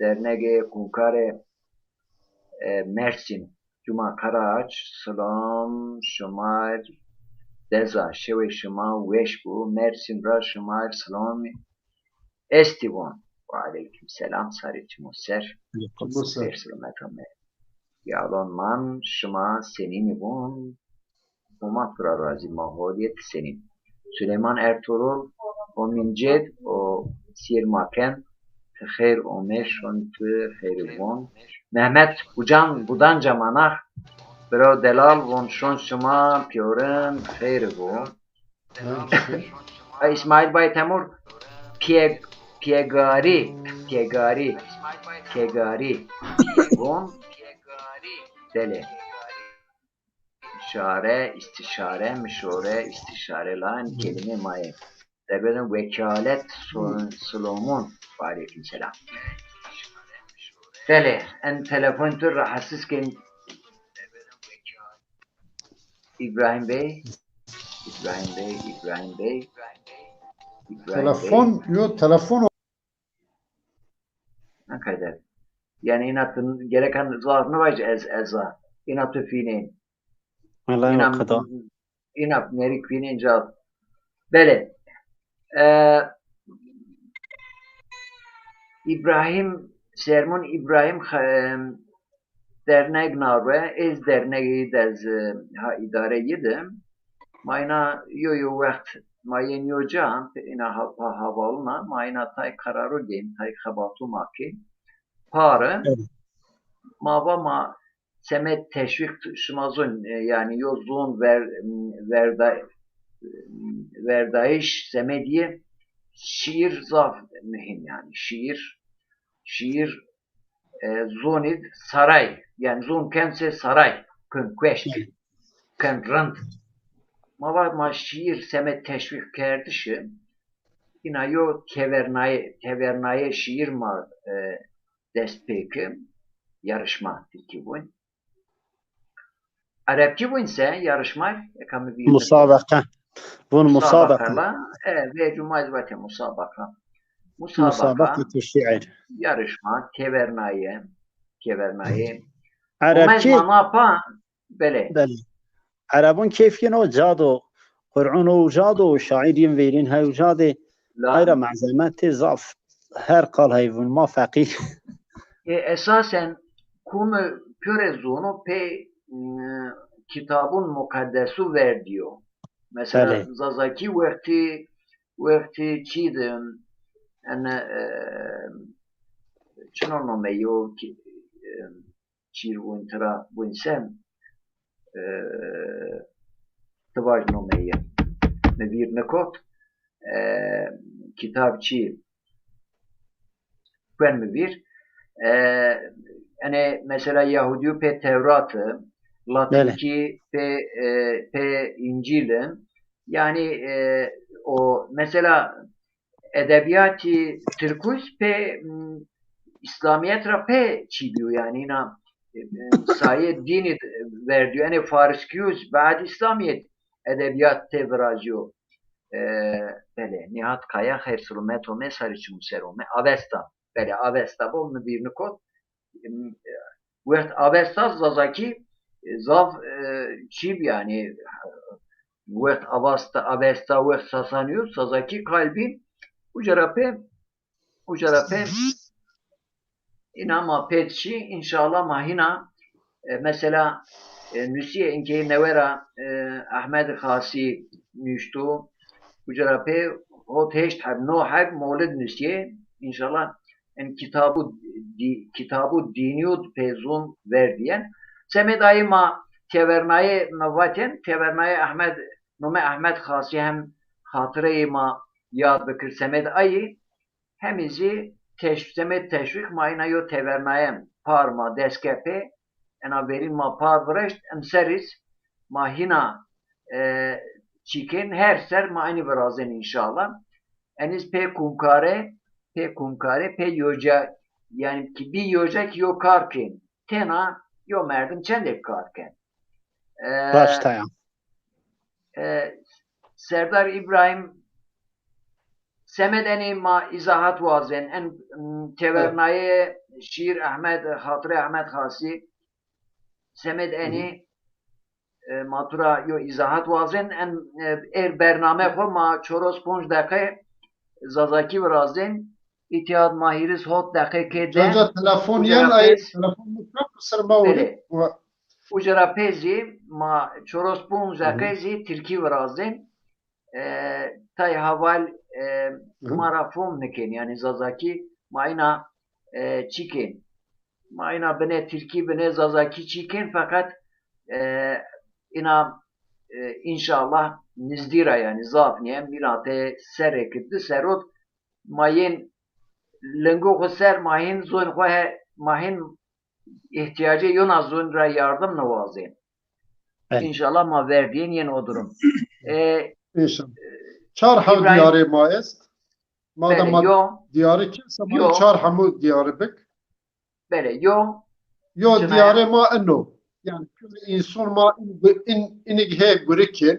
dernegê Kunkarê, e, Mersîn. Cuma Karaağaç, silom şima deza, şewê şima weş bû. Mersîn ra şima silom estî von. Wa aleykum selam, sarê çimo ser. Aleykum selam. Ser selamet ame. Yalon man, şima senînî von? Homa tu ra razî, ma holîye, ti senîn? Suleyman Ertuğrul, o min cêd, o sîr ma ken, ti xeyr ome, şon ti xeyr von. Mehmet Gucan, Gudanca manax, biraw delal von, şon şima pîyorin xeyr von. Ha, Îsmaîl Bay Temur, pîye-, pîyegarî, pîyegarî, pîyegarî von. Belê. Şare, îstîşare, mişore, îstîşare la, en kelîmê ma yê. Derbedên wekâlet, so-, silomûn. Wa aleykum selam. Belê, en telefon tu rahatsız kên. İbrahim Bey, İbrahim Bey, İbrahim Bey, İbrahim Bey. Telefon, yo, telefon. Ne kadar? Yanî îna tu gereken zaf nivaj ez, ez a. Îna tu fînên. Îna, îna nerî fînên ca. Belê. E, Îbrahîm, Sermûn Îbrahîm, e, derneg nawe, ez dernegî de ez, e, ha îdare yi de. Ma îna yo yo wext ma yên yo ca, îna ha-, pa havalûna, ma îna tay kararû gên, tay xebatû ma kên. Pare, ma va ma semed teşwîq şima zon, e, yanî yo zon ver-, verda-, verdayîş semedîye şîîr zaf muhîm yanî. Şîîr, şîîr, e, zonî saray, yanî zon ken se saray, ken kueşt, ken rind. Ma va ma şîîr semed teşwîq kerdişi, îna yo tevernaye, tevernaye şîîr ma, e, dest pê ke, yarışma tirkî vûn. Erebkî vûn se yarışma, eka mi vîr. Musabeqe. Vûn musabeqe. Musabeqe la, e, vê cuma ez vate musabeqe. Musabeqe. Musabeqetü şiir. Yarışma, tevernaye, tevernaye. Erebkî. Manapa, belê. Belê. Erebon keyf yin o cado, Qur'on o cado, şaîr yin vêrîn hew cadê. Ayra malzemetê zaf. Her qal heyvun ma feqîr. E, esasen kume pure zono pê, m, kitabun muqeddesu verdîyo. Mesela, belê. Zazakî wextî, wextî çî de, ene, e, çino nome yo ki, e, çîr vûn tira vûn sen, e, ti vaj nomeyî. Mi vîr nikot, e, kitab çî kuen mi vîr. E, Yanî mesela Yahudîyo pê Tewrat i, Latînkî pê, e, pê Încîl i. Yanî, e, o mesela edebîyatî tirkûz pê, m, Îslamîyet ra pê çî bîyo, yanî îna, e, e, sayê dînî verdîyo. Enê Fariskîyûz baad Îslamîyet edebîyat tê virazîyo. E, belê, Nîhat Kaya, xeyr silo, meto me sarê çimû ser ome. Avesta, belê, Avesta bo, mi vîr nikot. Wext Avesta Zazakî, e, zaf, e, çî bî, yanî, wext Avesta, Avesta, wext Sasanîyûz Zazakî qal bîn. Uca ra pê, uca ra pê îna ma pêt şî, înşallah ma hîna, e, mesela, e, nusîyê inkê newe ra, e, Ehmed Xasî nuşto, uca ra pê hot heşt heb, no heb mewlid nusîyê, înşallah en kitabu dî-, kitabu dînîyo pê zon verdîyen. Semêd ayê ma tevernayê, ma vatên, tevernayê Ehmed, nome Ehmed Xasî hem xatireyê ma yad bikir semêd ayî, hemî zî teş-, semêd teşwîq ma îna yo tevernaye par ma dest ke pê, ena verîn ma par vireşt, emser iz ma hîna, e, çîkên, her ser ma enî virazên înşallah. Enîz pê kumkare, pê kumkare, pê yoca, yanî ki bî yoca ki yo kar kên. Tena yo merdim çendêk kar ken. E, Raşt a ya. E, Serdar Îbrahîm, semed enî ma îzahat wazên. En, m, tevernayê şîîr Ehmed, xatirê Ehmed Xasî, semed enî, e, ma tu ra yo îzahat wazên. En, e, êr bername xo ma çoros ponc deqe Zazakî virazên. Îtîyad ma hîris hot deqe kê de. Canca telefon yen ay, telefon mi kap ser ma. Belê. Uca ra pê zî ma çoros ponc deqe zî tirkî virazên. E, tay heval, e, ma ra fom nikên, yanî Zazakî ma îna, e, çîkên. Ma îna binê tirkî, binê Zazakî çîkên, feqet, e, îna, e, înşallah nizdî ra, yanî zaf nîye, mîratê serrêk di serrot ma yên lingo xo ser, ma hîn zon xo he, ma hîn îhtîyacê yona zon ra yardim niwazên. Înşallah ma verdîyên yên o durum. E, înşallah. Çar hew dîyarê ma est. Madem ma dîyarî kên se, ma çar hemû dîyarî bik. Belê, yo. Yo dîyarê ma ino. Yanî kul înson ma in, in, inig hê guri kên.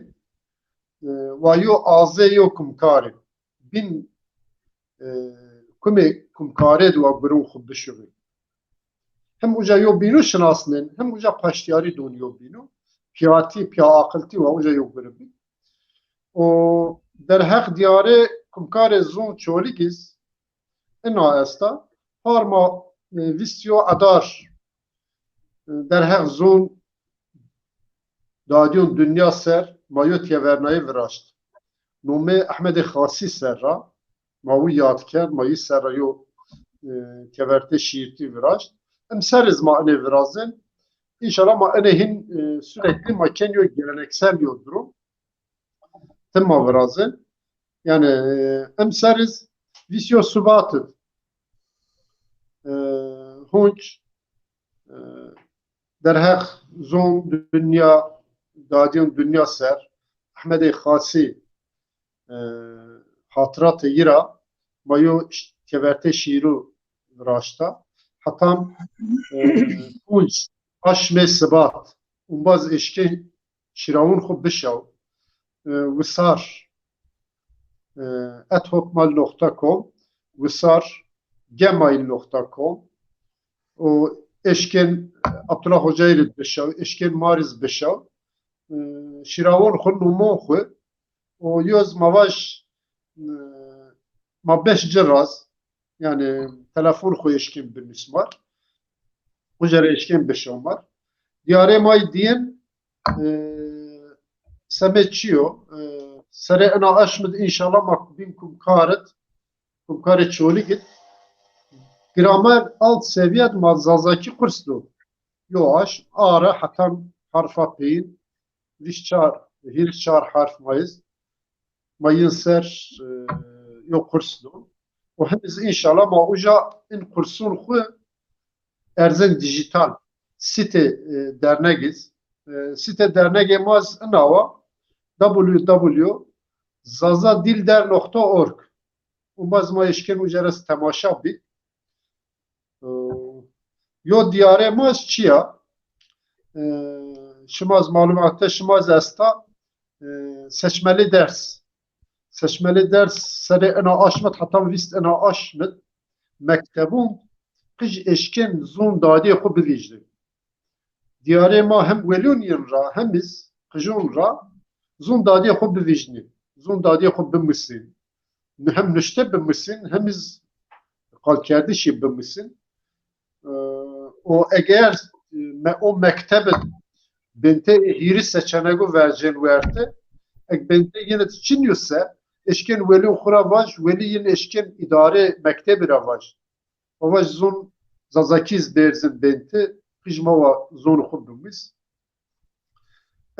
E, wa yo azê yo kumkarî. Bîn, e, kumê kumkarê di wa gurin xwu bişuxî. Hem uca yo bînu şinasnên, hem uca paştîyarî don yo bînu. Pîyatî, pîya aqiltî wa uca yo guri bî. O derheq dîyarê kumkarê zon Çolîg iz ina esta. Par ma, e, vîst yo edar, e, derheq zon dadîyon dinya ser ma yo tevernayê viraşt. Nomê Ehmedê Xasî ser ra ma wi yad kerd, ma yî ser ra yo, e, tevertê şîîrtî viraşt. Emser iz ma inê virazên. Înşallah ma inê hîn, e, sürekli ma kên yo geleneksel yo durum. Tim ma virazên. Yanî, e, emser iz vîst yo Şubat id, e, Hunc, e, derheq zon dinya, dadîyon dinya ser, Ehmedê Xasî, e, hatiratê yi ra ma yo ş-, tevertê şîîru viraşta. Hetan, e, Hunc, aşmê Sibat, umbaz eşkên şîrawon xwu bişaw. E, wisar, e, et hotmail nokta com, wisar gmail nokta com. O eşkên Abdullah Hocayî ri bişaw, eşkên ma riz bişaw. E, şîrawon xwu, nomon xwu. O yoz ma vaj, e, ma beş ci raz, yanî telefon xwu eşkên binusmar. Uca ra eşkên bişomar. Dîyarê ma yî dîyin, e, semê çi yo? E, serê ina aşm id înşallah ma bîn kumkar id, kumkarê Çolîg id. Gramer alt seviye di ma Zazakî qurs do. Yo aşm, a ra hetan harfa peyîn, vîst çar, hîris çar harf ma iz. Ma yin ser, e, yo qurs do. O hem iz înşallah ma uca in qursun xwu erzên dîjîtal, sîtê, e, dernegîz. E, sîtê dernegê ma zî inawa, W W W zaza dil der nokta org. Û ma zî ma eşkên uca ra temaşa bî. E, yo diyarê ma zî çi ya? E, şima zî malumatê şima zî esta, e, seçmeli ders. Seçmeli ders serê ina aşmit, heta vîst ina aşmit mektebûn qij eşkên zûn dadîyê xwu bivîjnî. Diyarê ma hem welûn yin ra hem iz qijon ra zûn dadîyê xwu bivîjnî, zûn dadîyê xwu bimusîn. Hem nuşte bimusîn, hem iz qalkerdişî bimusîn. E, û eger, e, me-, o mektebin bentê hîrî seçenegu vercên werte, eg bentê yin id çin yo se, eşkên welîn xwu ra vaj, welî yin eşkên îdarê mektebî ra vaj. O vaj zûn Zazakî iz bêrzin bentê, qij ma wa zûn xwu bimus.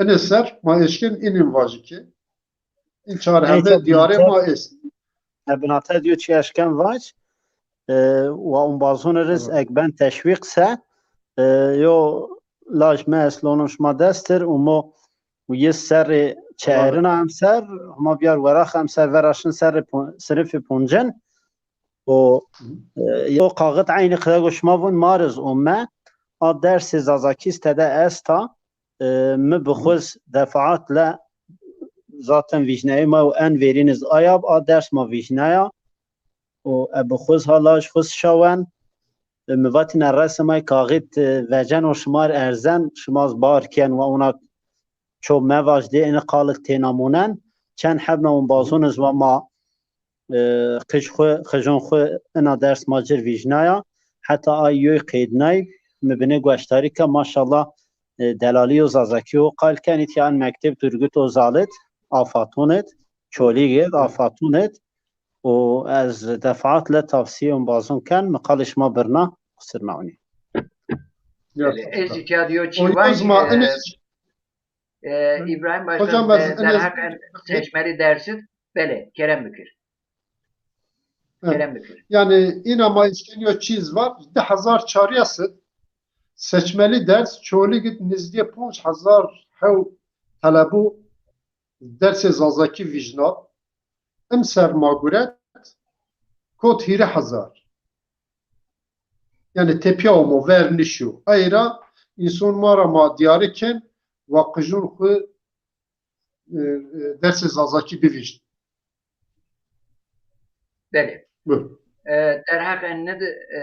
Inê ser ma eşkên inin vajî ke in çar heme diyarê ma est. Ebinate diyo çi eşken vac, e, wa umbazûnê riz eg ben teşwîq se, e, yo laj mi est lono şima dest dir, umo u yis serrê çeerina emser, huma biyar werax emser vera şin serrê pon-, sinifê poncen. O, e, yo kaxit eynî qide go şima vun ma riz ome, a dersê Zazakî tede esta, e, mi bi xwu iz defaat le zaten vîjneyê ma û en verîn iz ayab a ders ma vîjnaya û e bi xwu iz ha laj xwu iz şawen. E, mi vatîne resê ma kaxît, e, vecen û şima r erzen, şima z bar kên wa ona ço mevaj dê ini qalik têna monen. Çend hebna umbazûn iz wa ma, e, qij xwu, qijon xwu ina ders ma cir vîjnaya. Heta ay yoy qeydnay, mi binê gueştarî ke maşallah, e, delalî yo Zazakî yo qal ken, îtya en mekteb Turgut Özal id, Afatûn id, Çolîg id, Afatûn id. Û ez defaat le tavsîye umbazûn ken, mi qalê şima birna, qusir mewnî. Belê, ez îtya diyo çî vaj, e, e, Îbrahîm Başkan, hocam, ez de-, derheq en seçmeli dersid, belê, kerem bikir. Evet. Kerem bikir. Yanî îna ma eşkenî yo çîz var, di hezar çarîya sid seçmeli ders, Çolîg id nizdîyê ponc hezar hew telebû dersê Zazakî vîjna. Imser ma guret, kot hîrê hezar. Yanî tepîya omo, ver nişiyo. Ay ra înson ma ra ma diyarî ken, wa qijon xwu, e, e, dersê Zazakî bivîjn. Belê. Buyurun. E, derheq enni de, e,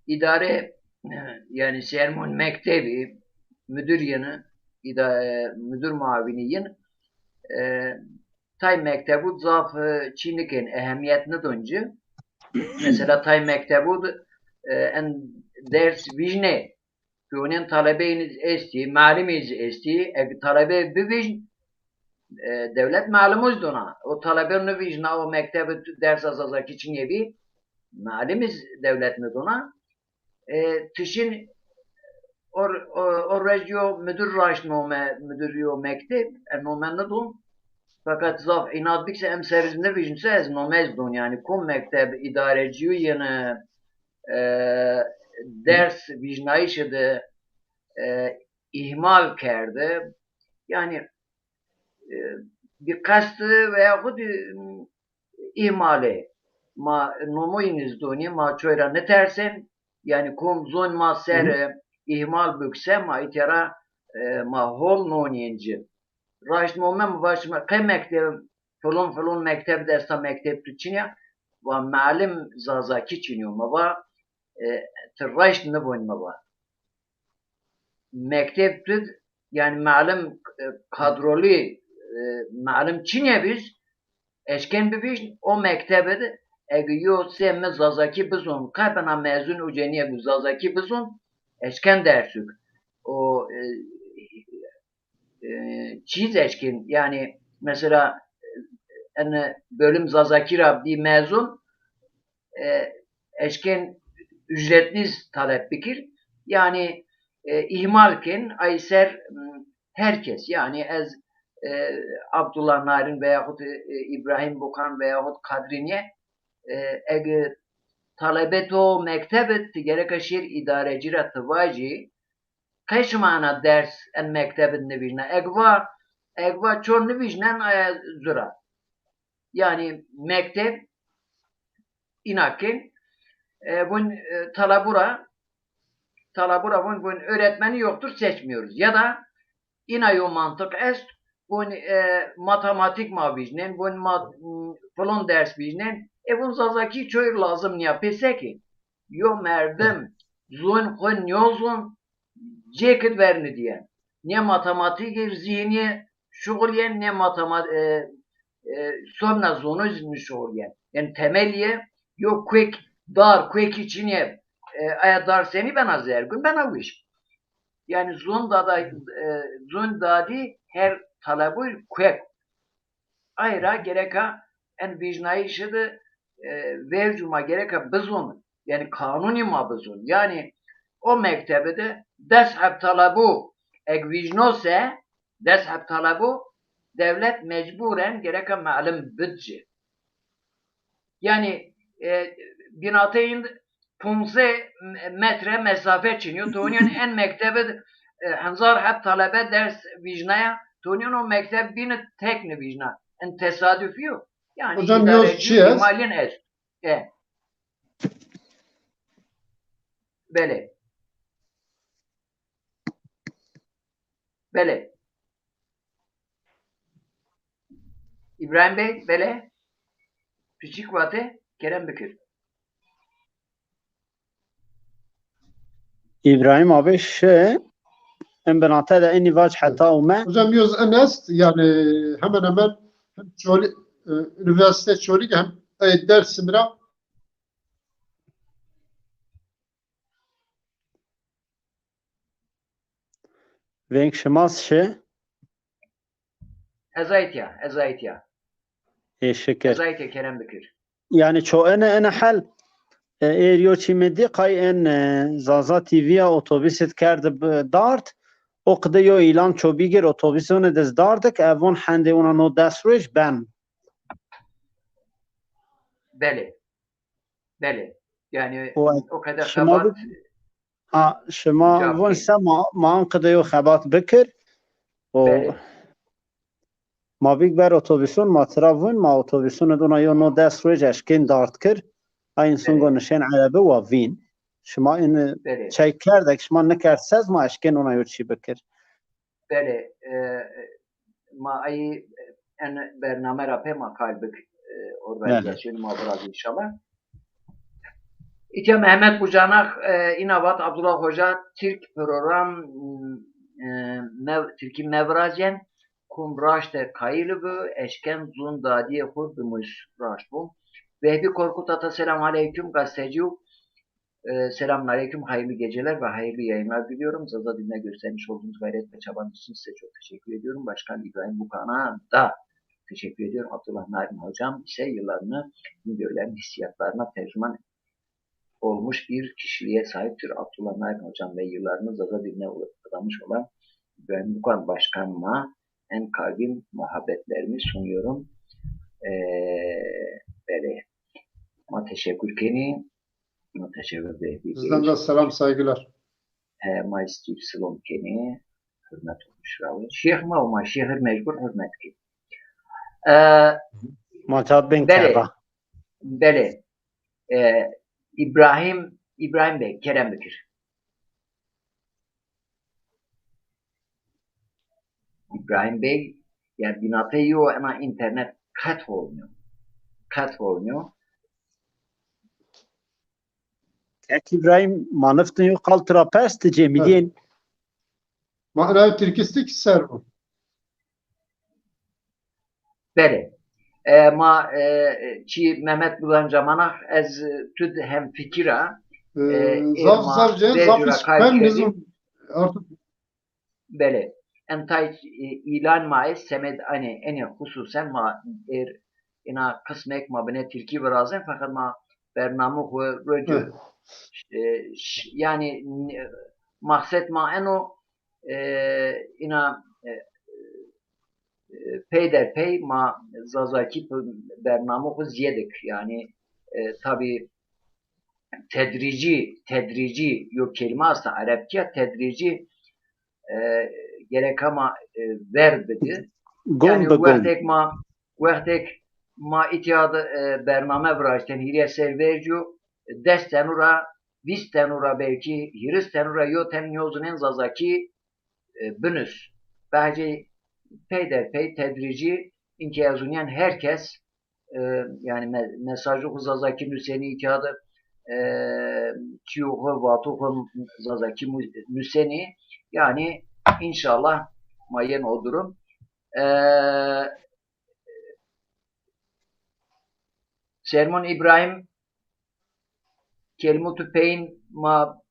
îdare, e, yanî sermon mektebî, müdür yeni, îda-, e, müdür muavini yin, e, tay mektebû zaf, e, çî nikên, ehemiyet nidon ci. Mesela tay mektebû de, e, en ders vîjnê, Pîyonên talebeyî zî estî, malimî zî estî. Eg talebe bivîjn, e, dewlet malimo zî dona. O talebe nivîjna, o mektebe dersa Zazakî çinê bî, malimî zî dewlet nidona. E, tişin o, o, o rejî yo müdür raşt nome, müdür yo mekteb, e, nome nidon. Fakat zaf înat bik se emser iz nivîjn se ez nome iz don. Yanî kom mekteb îdarecîyo yeni, e, ders vîjnayîşi de, e, îhmal kerde. Yanî, e, bi qest veyaxud, e, îhmalê. Ma nomoyîn iz donî, ma çoy ra nitersên. Yanî kom zon ma ser, e, îhmal bikse, ma îtya ra, e, ma hol nonîyên ci. Raşt nome mi vaşt, ma qey mekteb, filon filon mekteb de esta, mekteb tu çin ya? Va malim Zazakî çin yo. Mi va, e, ti raşt nivon, mi va. Mekteb tu, yanî malim, e, kadrolî, e, malim çinê bî, eşken bivîjn o mektebe de, ege yo se mi Zazakî bizon, qe bina mezun ucenî egu Zazakî bizon, eşken dersuk. O, e, e, çîz eşkên, yanî mesela, e, en bölüm Zazakî ra bî mezun, e, eşkên ücretliz talep bikir. Yanî, e, îhmal kên, ay ser, m, her kes, yanî ez, e, Abdullah Narin veyahut, e, Îbrahîm Bokan veyahut Kadrî nîye, e, ege talebe to mekteb id, ti gereka şêr îdarecî ra ti vajî, qey şima ena ders en mekteb id nivîjna? Eg va, eg va ço nivîjnen, aya zura. Yanî mekteb îna kên, e, vun, e, talabura, talabura vun, vun öğretmeni yoktur, seçmiyoruz. Ya da îna yo mantiq est, vun, e, matematîk ma vîjnên, vun ma, m, filon ders vîjnên, e, vun zazakî çoyî lazim nîya. Pê sekê? Yo merdim zun xwu nîyozun, cêkid vernidîyen. Nê matematîkî zîhnî şuxulîyen, nê matema-, e, e, sobna zonû zî nişuxulîyen. Yanî temelîye yo kuek, dar, kuekî çinîye, e, aya dar senî bena zergûn, bena wişk. Yanî zon dada, e, zon dadî her talebû kuek. Ay ra gereka en vîjnayîşî de, e, vercû ma gereka bizon. Yanî kanûnî ma bizon. Yanî o mektebi de des heb talebû eg vîjno se, des heb talebû dewlet mecbûren gereka melim bid ci. Yanî, e, bînateyîn ponzê metre mesafe çinîyo. Tonîyen en mektebi de, e, hezar heb talebe ders vîjnaya. Tonîyen o mekteb bîni tek nivîjna. En tesadufî yo. Yanî Hocam, yoz îdarecî çi est? Îmalîn est. E. Belê. Belê. Îbrahîm Bey, belê. Piçik vate, kerem bikir. Îbrahîm abi şi, en binate de enî vac heta ûme. Hocam, yoz en est, yanî hemen hemen hem Çolî-, e, Üniversite Çolîg hem, e, Dersim ra. Veng şima şi? Ez aytya, ez aytya. Ê şikir. Ez aytya, kerem bikir. Yanî ço ene, ene hel, e, êr yo çî mi dî, qay en, e, Zaza T V ya otobusî kerd bi dart, o qide yo îlan ço bîgir, otobusî one diz dardik, evon hendê ona no des roj ben. Belê. Belê. Yanî o qede xebat. Ha, şima vun se ma, ma an qide yo xebat bikir. O ma bîg ber otobusûn, ma tira vun, ma otobusûn id ona yo no des roj eşkên dard kir. Ay însan go nişên erebi wa vîn. Şima in çey kerdek, şima nikerd sez ma eşkên ona yo çî bikir. Belê, e, ma ay en bername ra pê ma kal bik, e, organizasyonî ma viraz înşallah. Îtya Mehmet Bucanak, e, îna vat Abdullah Hoca, Tirk program, e, mev-, Tirkî meviracen, kum raşte kayili bi, eşken zun dadîyê xu bimus, raşt bu. Vehbî Korkut Ata, selam aleyküm, gazetecî. Ee, selamun aleyküm, hayırlı geceler ve hayırlı yayınlar diliyorum. Zaza diline göstermiş olduğunuz gayret ve çabanız için size çok teşekkür ediyorum. Başkan İbrahim Bukan'a da teşekkür ediyorum. Abdullah Naim Hocam ise yıllarını Bingöllerin hissiyatlarına tercüman olmuş bir kişiliğe sahiptir. Abdullah Naim Hocam ve yıllarını Zaza diline adamış olan İbrahim Bukan Başkanıma en kalbim muhabbetlerimi sunuyorum. Ee, böyle Ma teşekkür kenî. Ma teşekkür Vehbî Bey. Sizden de selam, saygılar. E, ma îstî silom kenî. Hurmet olmuş rawi. Şêx ma û ma şêxir mecbur hurmet kenî. E, ma cat bên belê, kerda. Belê. E, İbrahim, İbrahim Bey, kerem bikir. İbrahim Bey, ya bînateyî yo ena înternet qet hol nîyo. Qet hol nîyo. Kek İbrahim, ma niftin yo qal tira pers, ti cêmilîyên. Ma ena yo tirkîstik ser bu. Belê. E, ma, e, çî Mehmet Bulan Camanak, ez, e, tu di hemfikir a. E, e, zaf, zaf cêr, zaf kay kerdî. Artık. Belê. En tay, e, îlan ma est, semed anê, enê xususen ma êr ina qismek ma binê tirkî virazên, feqet ma bername xwu roco. E, ş-, yanî, e, maqsed ma eno, e, ina, e, e, peyderpey ma zazakî bi bername xwu zîyedek, yanî, e, tabî tedrîcî, tedrîcî yo kelîme esta erebkî ya, tedrîcî, e, gereka ma, e, ver bidi. Gon yanî bi gon. Wextek ma, wextek ma îtya de, e, bername viraştên hîrê ser vercî yo, des tenu ra, vîst tenu ra belkî, hîris tenu ra yo ten nîyozunên Zazakî, e, binus. Bahçe peyderpey tedrîcî inkê ez unîyen her kes, e, yanî me-, mesajê xwu Zazakî nusenî, îtya de, e, çîyo xwu, vato xwu Zazakî mu-, nusenî. Yanî înşallah ma yen o durum. E, Sermon Îbrahîm, kelîmo tu peyin ma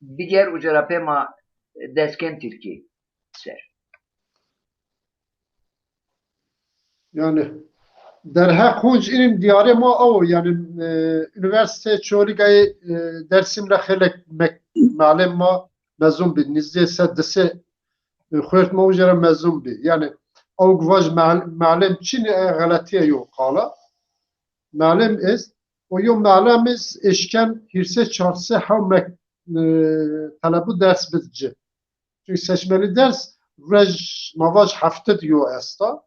biger, uca ra pê ma dest kên tirkî ser. Yanî derheq hunc înîm dîyarê ma awo. Yanî, e, unîversîteyê Çolîgayê, e, Dêrsim ra xeylek mek-, mealêm ma mezun bî. Nizdîyê se disê, e, xuert ma uca ra mezun bî. Yanî awk vaj meal-, mealêm çin, e, xeletîye yo qala. Mealêm est, o yo mealêm est eşken hîrsê çarsê hew mek-, e, telebû ders bid ci. Çunkî seçmeli ders rej ma vaj hefte di yo esta.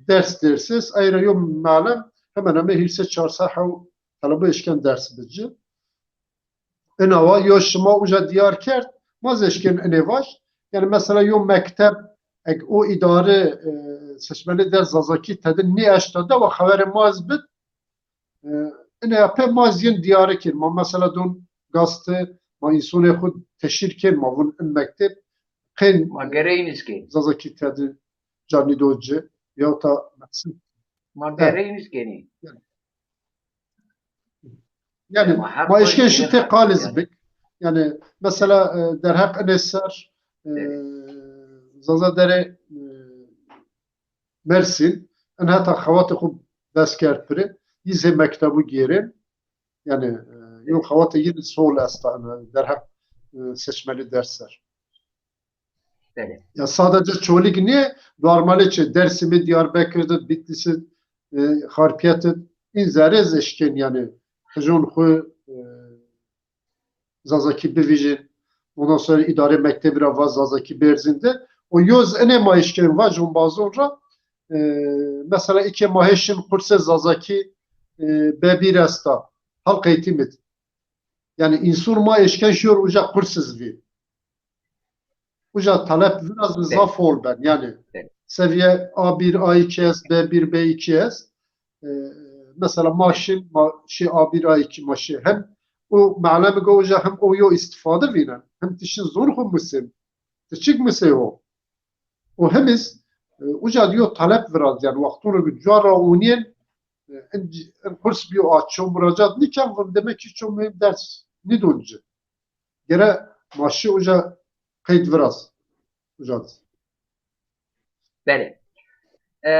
Ders ders est, ey ra yo mealem hemen hemen hîrsê çar se hew telebû eşken ders bid ci. Ina wa yo şima uca dîyar kerd, ma zî eşken inê vaj. Yanî mesela yo mekteb, eg o îdare, e, seçmeli ders Zazakî tedi nîeşta de wa xeverê ma zî bid, e, ine ya pê ma zî yin dîyare kên. Ma mesela don gazete, ma însonê xwu teşhîr kên, ma vun in mekteb qên, ma gereyniz kên. Zazakî tedi ca nîdo ci, ya ta meqsed. Ma gereyniz kenî. Yanî ma eşken şî tê qaliz bik. Yanî mesela, e, derheq inê ser, e, Zaza Dere, e, Mersîn, in heta xewatê xwu bes kerd piri, yî zê mektebû gêrên. Yanî, e, yo xewatê yin sol esta, in derheq, e, seçmeli ders ser. Belê. Ya sadece Çolîg nîye, Duarmalê çi, Dêrsimî, Diyarbekir de, Bitlîsî, e, Xarpiyet de, în zerê zî eşkên, yanî, qijon xwu, e, Zazakî bivîjên. Ondan sonra îdarê mektebî ra va Zazakî bêrzîn de. O yo zî inê ma eşkên vaj ombazon ra, e, mesela îkê ma hê şin qursê Zazakî, e, B bir esta. Halk eğitimi de. Yanî înson ma eşken şiyor uca qurs iz vî. Uca talep viraz zaf hol ben. Yanî seviye A bir, A iki est, B bir, B iki est. E, mesela ma şin, ma şi A bir, A iki, ma şi hem o mealemi go uca hem o yo îstifade vînen. Hem ti şin zon xwu musên. Ti çik musê ho. O hem iz, e, uca di yo talep viraz. Yanî wextûn ra cu ra onîyên, e, in, in qurs bîyo a ço muracat nîken, vun demek ki ço muhîm ders nîdon ci. Gere ma şi uca qeyd viraz. Uca di. Belê. E,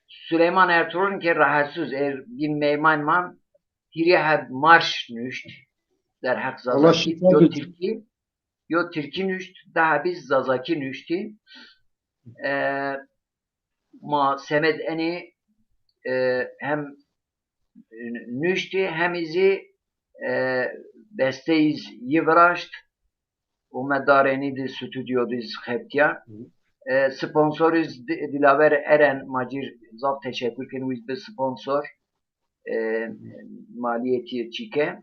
Süleyman Ertuğrul ke rahatsız er bin meyman man hîrê heb marş nuşt derheq Zazakî, yo Tirkî, yo Tirkî nuşt, daha biz Zazakî nuştî. E, ma semed enê, e, hem nuştî hem zî, e, besteyîz yi viraşt û me darênî di stûdyo di zî xebitîya. E, sponsoriz Di-, Dilaver Eren, ma cîr zaf teşekur ken, wiz bi sponsor, e, maliyetî çîke.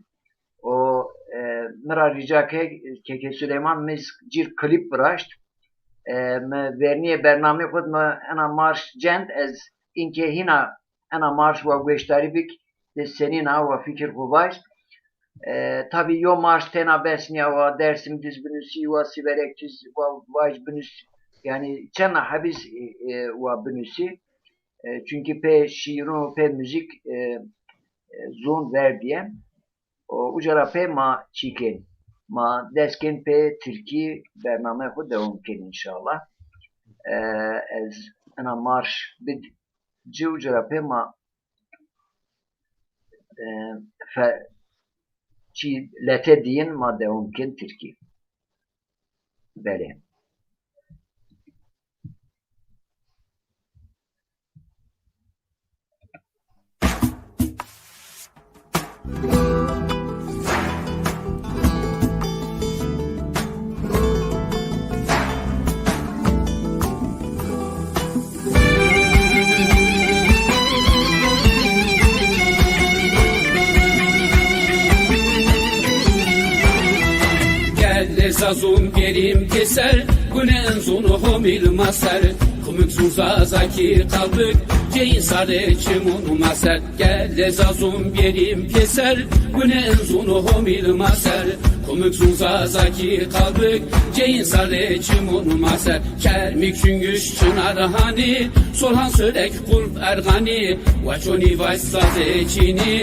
O, e, mi ra rica ke, Keke Süleyman, mi cîr klîp viraşt. E, mi vernîyê bernameyê xwu di mi ena marş cend, ez înke hîna ena marş wa gueştarî bik, de senîn a wa fikir xwu vaj. E, tabî yo marş tena bes nîya, wa Dêrsim diz binusî, wa Sîverek diz, wa vaj binus, yanî çend hebîz, e, e, wa binusî. E, çunkî pê şîîrûn û pê muzîk, e, e, zon verdîye. O, uca ra pê ma çî kên? Ma dest kên pê tirkî bernameyê xwu dewam kên înşallah. E, ez ena marş bid ci, uca ra pê ma, e, fe-, çî lete diyin ma dewam kên tirkî. Belê. Gelê zazûn bêrîm pêser, gunê inzûn homîl ma ser. Kumik zûn zazakî qalbik, ceyîn sarê çimûn ma ser. Gelê zazûn bêrîm pêser, gunê inzûn homîl ma ser. Kumik zûn zazakî qalbik, ceyîn sarê çimûn ma ser. Kermîk çungüş çinar hanî, solhan sölek qulp erxanî. Wa çonî vaj zazê çînî,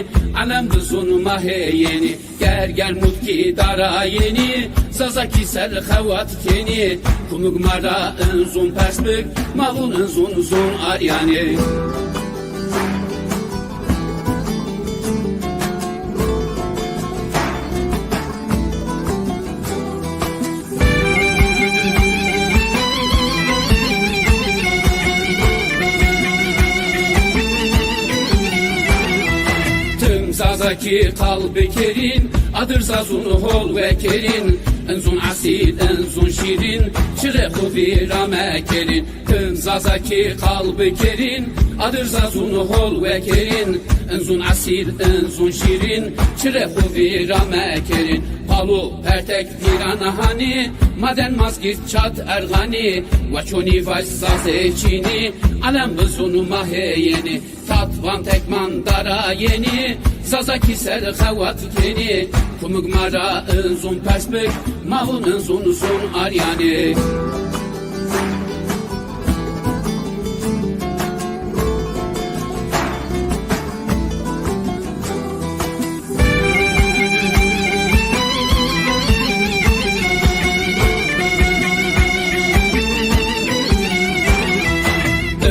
elem bizûn ma hê yenî. Ger ger mutkî dara yenî, zazakî ser xewat kenî. Kumik ma ra inzûn pers bik, ma vûn inzûn zûn aryanî. Tim zazakî qalbi kerîn, adir zazûn hol wekerîn. Inzûn esîl, inzûn şîrîn, çirê xwu vîra mekerîn. Tim zazakî qalbi kerîn, adir zazûn hol wekerîn. Inzûn esîl, inzûn şîrîn, çirê xwu vîra mekerîn. Palo pertek pîran hanî, maden mazgîrt çat erxanî. Wa çonî vaj zazê çînî, elem bizûn ma hê yenî. Tat van tekman dara yenî, zazakî ser xewat kenî. Kumik ma ra inzûn pers bik, ma vûn inzûn zûn aryanî.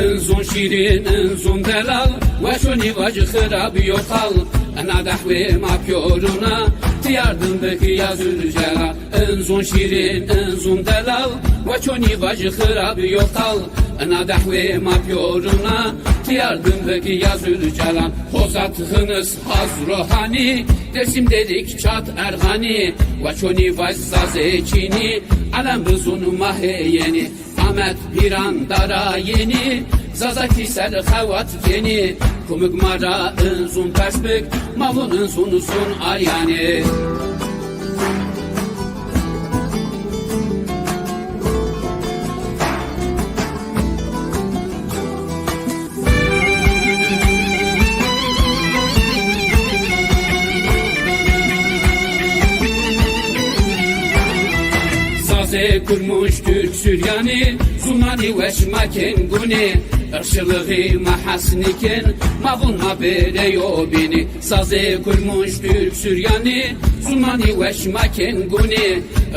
Inzûn şîrîn, inzûn delal, wa çonî vajî xirab yo qal. Ina dehwê ma pîyorûn a, ti yardim bikî ya Zülcelal. Inzûn şîrîn, inzûn delal, wa çonî vajî xirab yo qal. Ina dehwê ma pîyorûn a, ti yardim bikî ya Zülcelal. Hozat xinis hazro hanî, Dêrsim Dêrik çat erxanî. Wa çonî vaj zazê çînî, elem bizûn ma hê yenî. Amed pîran dara yenî, zazakî ser xewat kenî. Kumik ma ra inzûn pers bik, ma vûn inzûn zûn aryanî. Sazê Kurmuş, Türk, Suryanî, zûnanî weş ma kên gunî. Irşilixî ma hesnî kên, ma vûn ma bêrê yo bînî. Sazê Kurmuş, Türk, Suryanî, zûnanî weş ma kên gunî.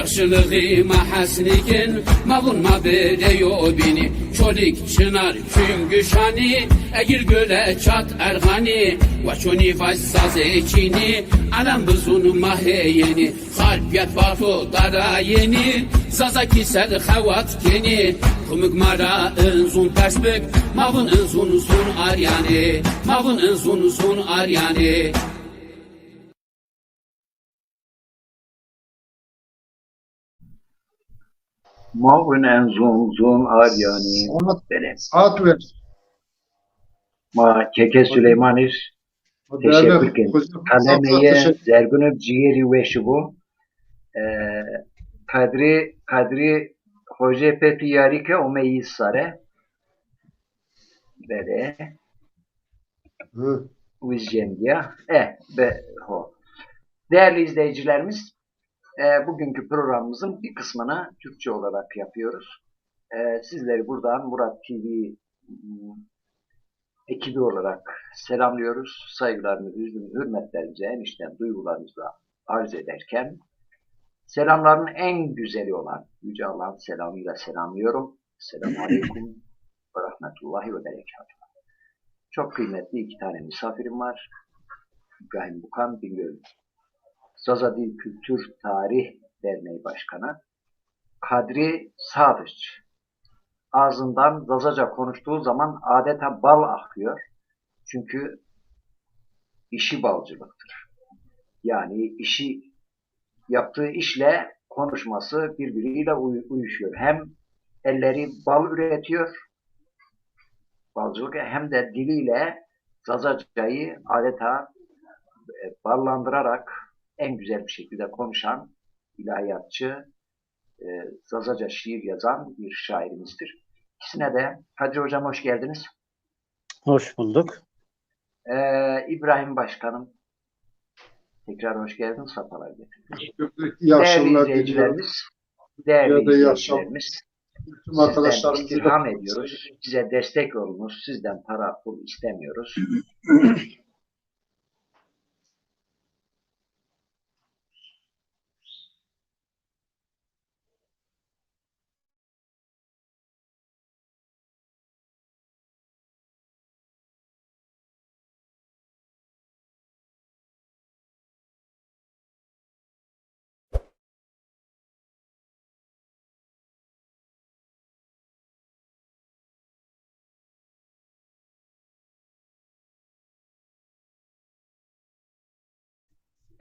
Irşilixî ma hesnî kên, ma vûn ma bêrê yo bînî. Çolîg, Çinar, Çungüş hanî, Egil, Göle, Çat, Erxanî, wa çonî vaj zazê çînî, elem bizûn ma hê yenî. Xarpêt, Bato, dara yenî, zazakî ser xewat kenî. Kumik ma ra inzûn pers bik, ma vûn inzûn zûn aryanî, ma vûn inzûn zûn aryanî. Ma vûn inzûn zûn aryanî. Saat, belê, saat ver. Ma Keke Süleyman îr teşekkür ken. Kalemê yê zergûn ib, cîyerî weşî bo. E, Kadrî, Kadrî Hocê Pepî Yarî ke omeyî sare. Belê. Hı. Wîz cem dîya. E, be, ho. Değerli izleyicilerimiz, e, bugünkü programımızın bir kısmını Türkçe olarak yapıyoruz. E, sizleri buradan Murat T V, m, ekibi olarak selamlıyoruz. Saygılarımızı, hürmetlerimizi en içten duygularımızla arz ederken, selamların en güzeli olan Yüce Allah'ın selamıyla selamlıyorum. Selamun Aleyküm ve Rahmetullahi ve Berekatuhu. Çok kıymetli iki tane misafirim var. İbrahim Bukan, Bingöl Zaza Dil Kültür Tarih Derneği Başkanı, Kadri Sadıç. Ağzından Zazaca konuştuğu zaman adeta bal akıyor. Çünkü işi balcılıktır. Yani işi yaptığı işle konuşması birbiriyle uy- uyuşuyor. Hem elleri bal üretiyor, balcılık, hem de diliyle Zazacayı adeta e, ballandırarak en güzel bir şekilde konuşan ilahiyatçı, e, Zazaca şiir yazan bir şairimizdir. İkisine de Kadri Hocam hoş geldiniz. Hoş bulduk. Ee, İbrahim Başkanım, tekrar hoş geldin, sefalar getirdin. İyi akşamlar diliyorum. İzleyicilerimiz, değerli Ya da iyi akşam. izleyicilerimiz, Tüm sizden arkadaşlarımızı da istirham ediyoruz. Bize destek olunuz, sizden para pul istemiyoruz.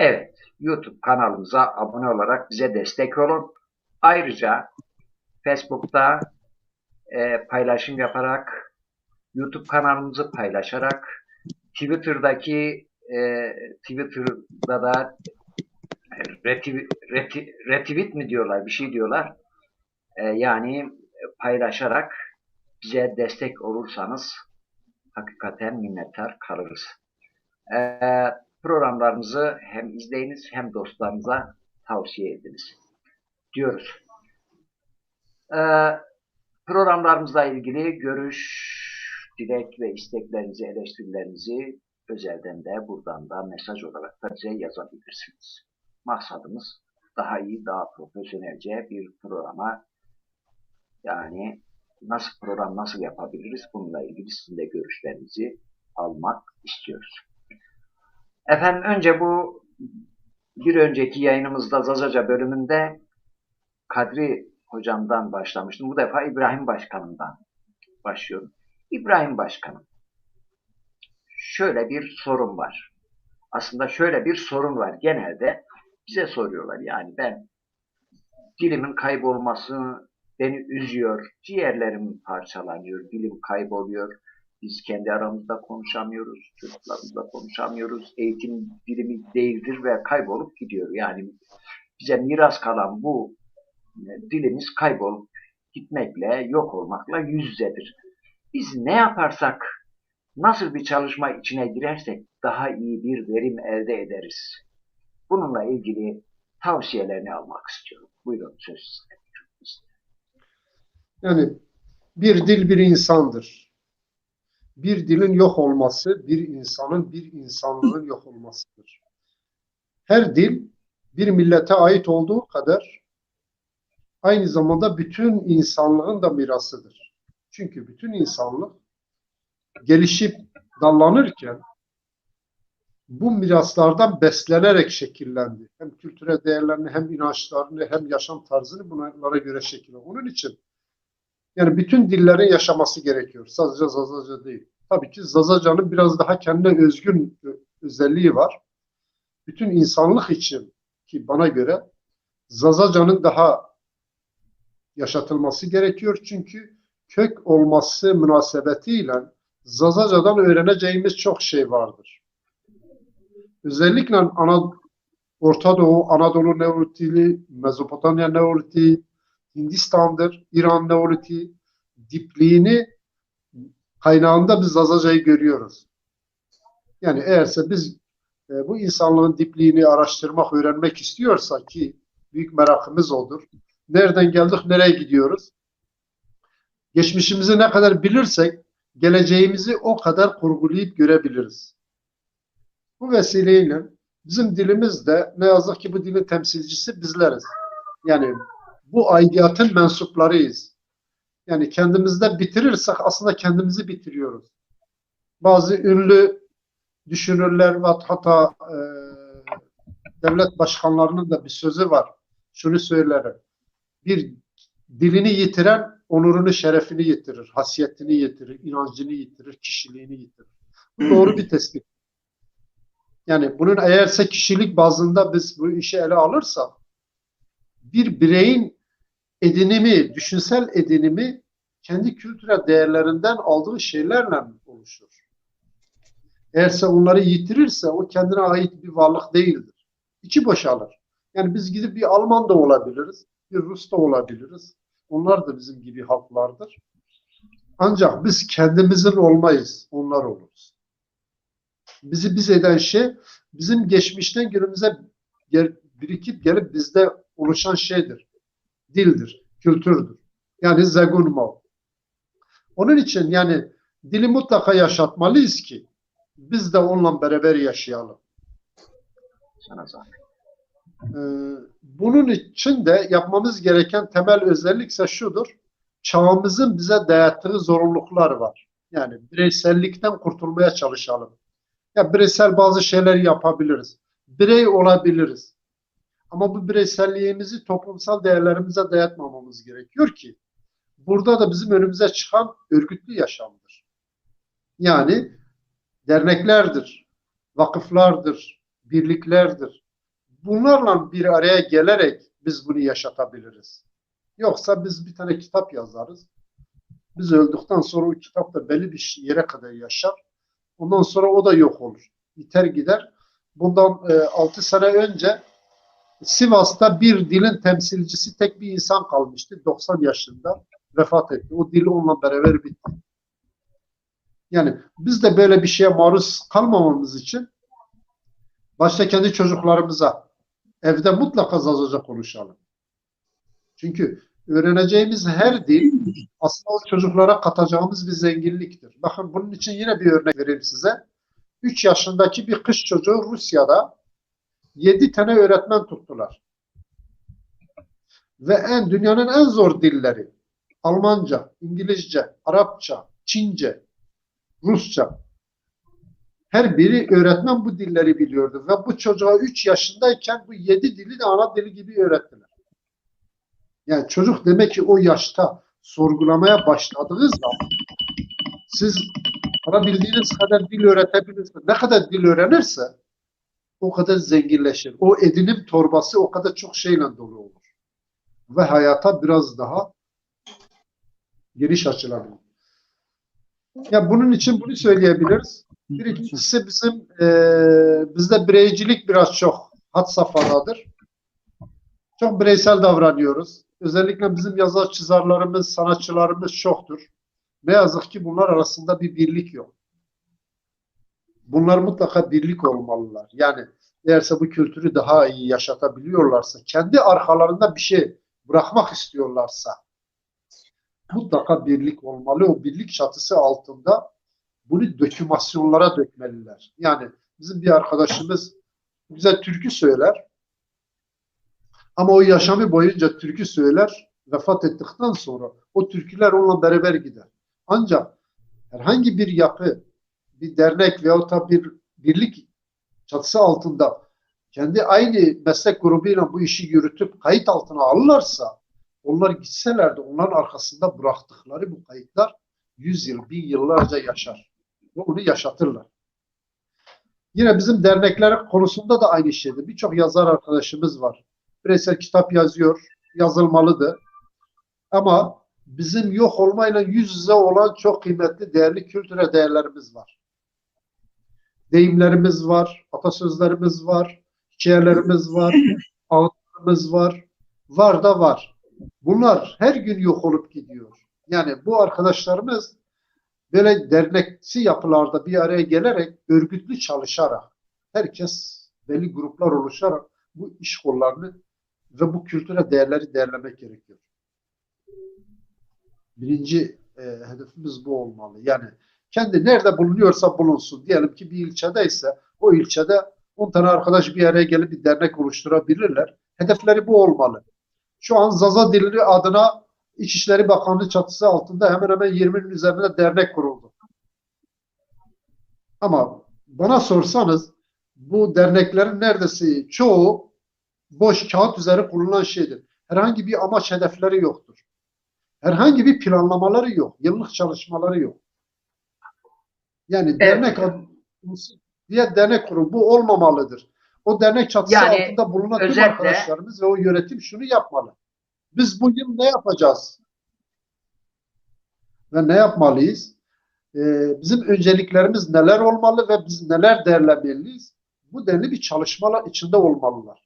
Evet, YouTube kanalımıza abone olarak bize destek olun. Ayrıca Facebook'ta e, paylaşım yaparak, YouTube kanalımızı paylaşarak, Twitter'daki e, Twitter'da da retweet, retweet, retweet mi diyorlar, bir şey diyorlar. E, yani paylaşarak bize destek olursanız hakikaten minnettar kalırız. E, programlarımızı hem izleyiniz hem dostlarınıza tavsiye ediniz diyoruz. E, programlarımızla ilgili görüş, dilek ve isteklerinizi, eleştirilerinizi özelden de buradan da mesaj olarak da bize yazabilirsiniz. Maksadımız daha iyi, daha profesyonelce bir programa, yani nasıl program nasıl yapabiliriz, bununla ilgili sizin de görüşlerinizi almak istiyoruz. Efendim, önce bu bir önceki yayınımızda Zazaca bölümünde Kadri hocamdan başlamıştım. Bu defa İbrahim Başkanımdan başlıyorum. İbrahim Başkanım, şöyle bir sorun var. Aslında şöyle bir sorun var. Genelde bize soruyorlar. Yani ben dilimin kaybolması beni üzüyor. Ciğerlerim parçalanıyor. Dilim kayboluyor. Biz kendi aramızda konuşamıyoruz. Çocuklarımızla konuşamıyoruz. Eğitim dilimi değildir ve kaybolup gidiyor. Yani bize miras kalan bu e, dilimiz kaybolup gitmekle, yok olmakla yüz yüzedir. Biz ne yaparsak, nasıl bir çalışma içine girersek daha iyi bir verim elde ederiz. Bununla ilgili tavsiyelerini almak istiyorum. Buyurun, söz sizde. Yani bir dil bir insandır. Bir dilin yok olması, bir insanın, bir insanlığın yok olmasıdır. Her dil bir millete ait olduğu kadar aynı zamanda bütün insanlığın da mirasıdır. Çünkü bütün insanlık gelişip dallanırken bu miraslardan beslenerek şekillendi. Hem kültürel değerlerini, hem inançlarını, hem yaşam tarzını bunlara göre şekillendi. Onun için yani bütün dillerin yaşaması gerekiyor. Sadece Zazaca değil. Tabii ki Zazacanın biraz daha kendine özgün ö- özelliği var. Bütün insanlık için ki bana göre Zazacanın daha yaşatılması gerekiyor. Çünkü kök olması münasebetiyle Zazacadan öğreneceğimiz çok şey vardır. Özellikle Ana, Orta Doğu, Anadolu Neolitik, Mezopotamya Neolitik, Hindistan'dır, İran Neolitik dipliğini kaynağında biz Zazacayı görüyoruz. Yani eğerse biz e, bu insanlığın dipliğini araştırmak, öğrenmek istiyorsak ki büyük merakımız odur. Nereden geldik, nereye gidiyoruz? Geçmişimizi ne kadar bilirsek geleceğimizi o kadar kurgulayıp görebiliriz. Bu vesileyle bizim dilimiz de ne yazık ki bu dilin temsilcisi bizleriz. Yani bu aidiyatın mensuplarıyız. Yani kendimizde bitirirsek aslında kendimizi bitiriyoruz. Bazı ünlü düşünürler ve hatta e, devlet başkanlarının da bir sözü var. Şunu söylerim. Bir dilini yitiren onurunu, şerefini yitirir, hasiyetini yitirir, inancını yitirir, kişiliğini yitirir. Bu doğru bir tespit. Yani bunun eğerse kişilik bazında biz bu işi ele alırsak, bir bireyin edinimi, düşünsel edinimi kendi kültürel değerlerinden aldığı şeylerle oluşur. Eğerse onları yitirirse o kendine ait bir varlık değildir. İçi boşalır. Yani biz gidip bir Alman da olabiliriz, bir Rus da olabiliriz. Onlar da bizim gibi halklardır. Ancak biz kendimizin olmayız, onlar oluruz. Bizi biz eden şey bizim geçmişten günümüze gel- birikip gelip bizde oluşan şeydir. Dildir, kültürdür. Yani zegun ma. Onun için yani dili mutlaka yaşatmalıyız ki biz de onunla beraber yaşayalım. Sana zahmet. Ee, Bunun için de yapmamız gereken temel özellik ise şudur. Çağımızın bize dayattığı zorunluluklar var. Yani bireysellikten kurtulmaya çalışalım. Ya bireysel bazı şeyler yapabiliriz. Birey olabiliriz. Ama bu bireyselliğimizi toplumsal değerlerimize dayatmamamız gerekiyor ki burada da bizim önümüze çıkan örgütlü yaşamdır. Yani derneklerdir, vakıflardır, birliklerdir. Bunlarla bir araya gelerek biz bunu yaşatabiliriz. Yoksa biz bir tane kitap yazarız. Biz öldükten sonra o kitap da belli bir yere kadar yaşar. Ondan sonra o da yok olur. Biter gider. Bundan e, altı sene önce Sivas'ta bir dilin temsilcisi tek bir insan kalmıştı. doksan yaşında vefat etti. O dil onunla beraber bitti. Yani biz de böyle bir şeye maruz kalmamamız için başta kendi çocuklarımıza evde mutlaka Zazaca konuşalım. Çünkü öğreneceğimiz her dil aslında o çocuklara katacağımız bir zenginliktir. Bakın bunun için yine bir örnek vereyim size. Üç yaşındaki bir kız çocuğu Rusya'da yedi tane öğretmen tuttular. Ve en dünyanın en zor dilleri Almanca, İngilizce, Arapça, Çince, Rusça. Her biri öğretmen bu dilleri biliyordu. Ve bu çocuğa üç yaşındayken bu yedi dili de ana dili gibi öğrettiler. Yani çocuk demek ki o yaşta sorgulamaya başladığı zaman siz ona bildiğiniz kadar dil öğretebilirsiniz. Ne kadar dil öğrenirse o kadar zenginleşir. O edinim torbası o kadar çok şeyle dolu olur. Ve hayata biraz daha geniş açılabilir. Ya bunun için bunu söyleyebiliriz. Birincisi bizim e, bizde bireycilik biraz çok had safhadadır. Çok bireysel davranıyoruz. Özellikle bizim yazar çizerlerimiz, sanatçılarımız çoktur. Ne yazık ki bunlar arasında bir birlik yok. Bunlar mutlaka birlik olmalılar. Yani eğerse bu kültürü daha iyi yaşatabiliyorlarsa, kendi arkalarında bir şey bırakmak istiyorlarsa mutlaka birlik olmalı. O birlik çatısı altında bunu dokümasyonlara dökmeliler. Yani bizim bir arkadaşımız güzel türkü söyler ama o yaşamı boyunca türkü söyler, vefat ettikten sonra o türküler onunla beraber gider. Ancak herhangi bir yapı, bir dernek veyahut da bir birlik çatısı altında kendi aynı meslek grubuyla bu işi yürütüp kayıt altına alırlarsa, onlar gitseler de onların arkasında bıraktıkları bu kayıtlar yüz yıl, bin yıllarca yaşar. Ve onu yaşatırlar. Yine bizim dernekler konusunda da aynı şeydir. Birçok yazar arkadaşımız var. Bireysel kitap yazıyor, yazılmalıdır. Ama bizim yok olmayla yüz yüze olan çok kıymetli, değerli kültürel değerlerimiz var. Deyimlerimiz var, atasözlerimiz var, hikayelerimiz var, ağıtlarımız var. Var da var. Bunlar her gün yok olup gidiyor. Yani bu arkadaşlarımız böyle derneksi yapılarda bir araya gelerek, örgütlü çalışarak, herkes belli gruplar oluşarak bu iş kollarını ve bu kültüre değerleri değerlemek gerekiyor. Birinci e, hedefimiz bu olmalı. Yani kendi nerede bulunuyorsa bulunsun. Diyelim ki bir ilçedeyse o ilçede on tane arkadaş bir araya gelip bir dernek oluşturabilirler. Hedefleri bu olmalı. Şu an Zaza dilini adına İçişleri Bakanlığı çatısı altında hemen hemen yirminin üzerinde dernek kuruldu. Ama bana sorsanız bu derneklerin neredeyse çoğu boş kağıt üzeri kurulan şeydir. Herhangi bir amaç hedefleri yoktur. Herhangi bir planlamaları yok. Yıllık çalışmaları yok. Yani Evet. Dernek adı, diye dernek kurun. Bu olmamalıdır. O dernek çatısı Yani, altında bulunan tüm özetle arkadaşlarımız ve o yönetim şunu yapmalı. Biz bugün ne yapacağız? Ve ne yapmalıyız? Ee, bizim önceliklerimiz neler olmalı ve biz neler derlemeliyiz? Bu denli bir çalışmalar içinde olmalılar.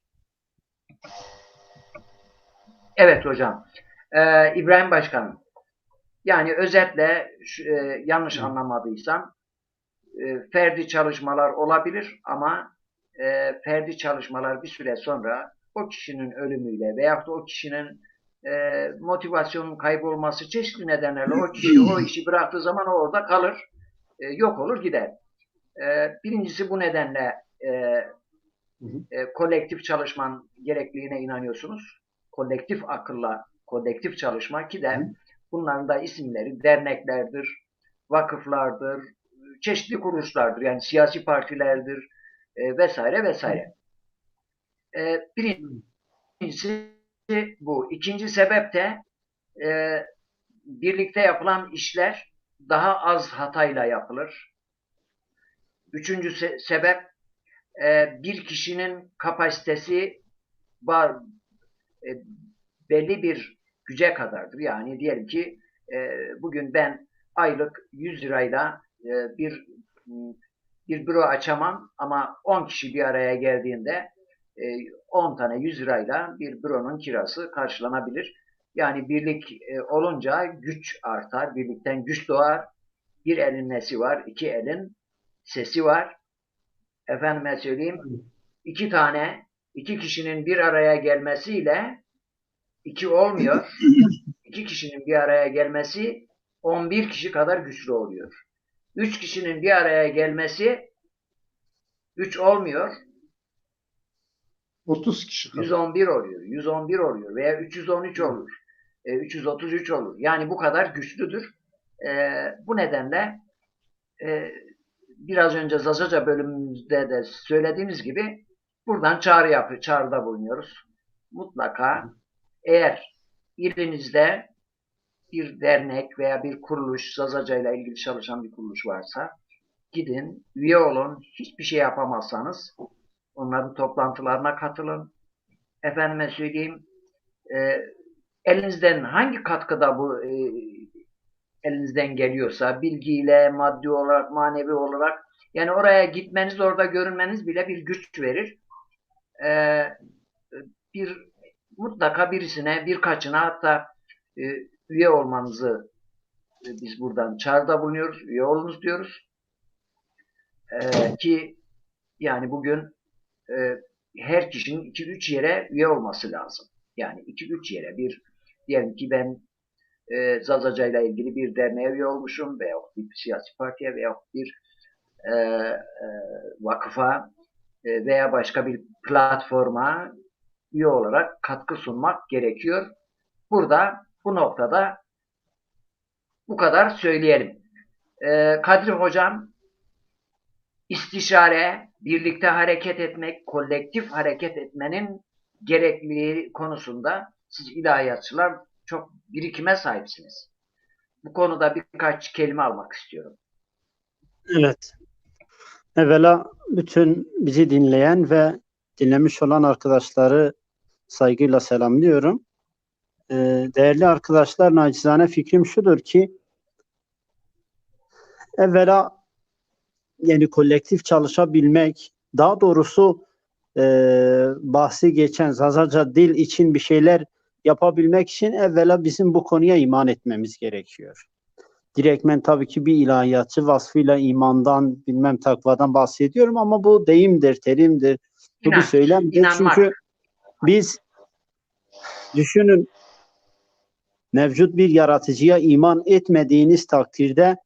Evet hocam. Ee, İbrahim Başkanım, yani özetle şu- e, yanlış anlamadıysam e, ferdi çalışmalar olabilir ama e, ferdi çalışmalar bir süre sonra o kişinin ölümüyle veyahut da o kişinin e, motivasyon kaybolması, çeşitli nedenlerle o kişi o işi bıraktığı zaman o orada kalır, e, yok olur gider. E, birincisi bu nedenle e, e, kolektif çalışmanın gerekliliğine inanıyorsunuz. Kolektif akılla, kolektif çalışma ki de bunların da isimleri derneklerdir, vakıflardır, çeşitli kuruluşlardır. Yani siyasi partilerdir e, vesaire vesaire. E, birincisi bu. İkinci sebep de e, birlikte yapılan işler daha az hatayla yapılır. Üçüncü se- sebep e, bir kişinin kapasitesi ba- e, belli bir güce kadardır. Yani diyelim ki e, bugün ben aylık yüz lirayla e, bir bir büro açamam ama on kişi bir araya geldiğinde e, on tane yüz lirayla bir büronun kirası karşılanabilir. Yani birlik e, olunca güç artar, birlikten güç doğar. Bir elin nesi var, iki elin sesi var. Efendime söyleyeyim, iki tane, iki kişinin bir araya gelmesiyle iki olmuyor. İki kişinin bir araya gelmesi on bir kişi kadar güçlü oluyor. Üç kişinin bir araya gelmesi üç olmuyor. otuz kişi kadar. yüz on bir oluyor, yüz on bir oluyor veya üç yüz on üç olur, e, üç yüz otuz üç olur. Yani bu kadar güçlüdür. E, bu nedenle e, biraz önce Zazaca bölümünde de söylediğimiz gibi buradan çağrı yapı, çağrıda bulunuyoruz. Mutlaka eğer ilinizde bir dernek veya bir kuruluş, Zazaca ile ilgili çalışan bir kuruluş varsa gidin, üye olun. Hiçbir şey yapamazsanız onların toplantılarına katılın. Efendime söyleyeyim, e, elinizden hangi katkıda bu e, elinizden geliyorsa, bilgiyle, maddi olarak, manevi olarak, yani oraya gitmeniz, orada görünmeniz bile bir güç verir. E, bir mutlaka birisine, birkaçına hatta e, üye olmanızı e, biz buradan çağrıda bulunuyoruz. Üye olunuz diyoruz. E, ki yani bugün e, her kişinin iki üç yere üye olması lazım. Yani iki üç yere bir, diyelim ki ben e, Zazaca ile ilgili bir derneğe üye olmuşum veya bir siyasi partiye veya bir e, e, vakıfa e, veya başka bir platforma üye olarak katkı sunmak gerekiyor. Burada bu noktada bu kadar söyleyelim. E, Kadri Hocam, istişare, birlikte hareket etmek, kolektif hareket etmenin gerekliliği konusunda siz ilahiyatçılar çok birikime sahipsiniz. Bu konuda birkaç kelime almak istiyorum. Evet. Evvela bütün bizi dinleyen ve dinlemiş olan arkadaşları saygıyla selamlıyorum. Ee, değerli arkadaşlar, nacizane fikrim şudur ki evvela yani kolektif çalışabilmek, daha doğrusu e, bahsi geçen Zazaca dil için bir şeyler yapabilmek için evvela bizim bu konuya iman etmemiz gerekiyor. Direktmen tabii ki bir ilahiyatçı vasfıyla imandan, bilmem takvadan bahsediyorum ama bu deyimdir, terimdir, bu bir İnanç, söylemdir. inanmak. Çünkü biz düşünün, mevcut bir yaratıcıya iman etmediğiniz takdirde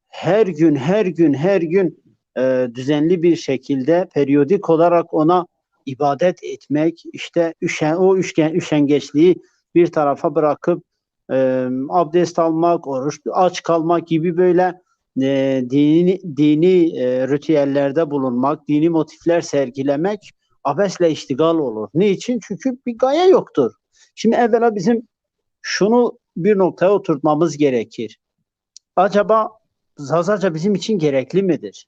her gün, her gün, her gün e, düzenli bir şekilde, periyodik olarak ona ibadet etmek, işte üşen, o üşken, üşengeçliği bir tarafa bırakıp e, abdest almak, oruç aç kalmak gibi böyle e, dini dini e, ritüellerde bulunmak, dini motifler sergilemek abesle iştigal olur. Niçin? Çünkü bir gaye yoktur. Şimdi evvela bizim şunu bir noktaya oturtmamız gerekir. Acaba Zazaca bizim için gerekli midir?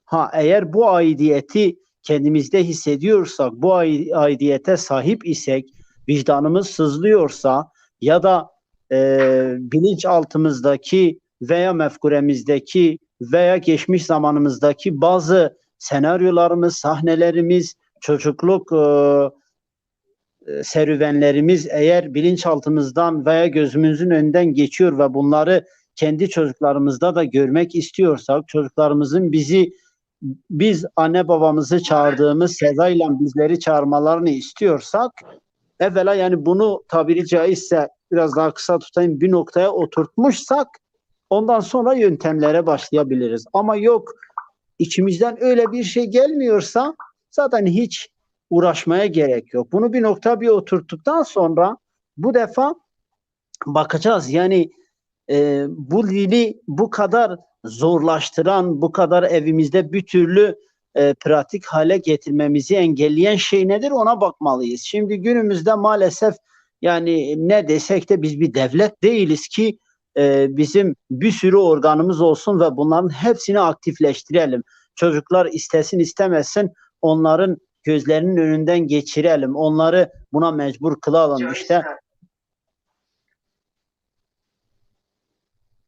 Ha, eğer bu aidiyeti kendimizde hissediyorsak, bu ai- aidiyete sahip isek, vicdanımız sızlıyorsa ya da e, bilinçaltımızdaki veya mefkuremizdeki veya geçmiş zamanımızdaki bazı senaryolarımız, sahnelerimiz, çocukluk e, e, serüvenlerimiz eğer bilinçaltımızdan veya gözümüzün önünden geçiyor ve bunları kendi çocuklarımızda da görmek istiyorsak, çocuklarımızın bizi biz anne babamızı çağırdığımız sedayla bizleri çağırmalarını istiyorsak, evvela yani bunu tabiri caizse biraz daha kısa tutayım, bir noktaya oturtmuşsak ondan sonra yöntemlere başlayabiliriz. Ama yok, içimizden öyle bir şey gelmiyorsa zaten hiç uğraşmaya gerek yok. Bunu bir nokta bir oturttuktan sonra bu defa bakacağız. Yani e, bu dili bu kadar zorlaştıran, bu kadar evimizde bir türlü e, pratik hale getirmemizi engelleyen şey nedir? Ona bakmalıyız. Şimdi günümüzde maalesef yani ne desek de biz bir devlet değiliz ki e, bizim bir sürü organımız olsun ve bunların hepsini aktifleştirelim. Çocuklar istesin istemesin onların gözlerinin önünden geçirelim. Onları buna mecbur kılalım. İşte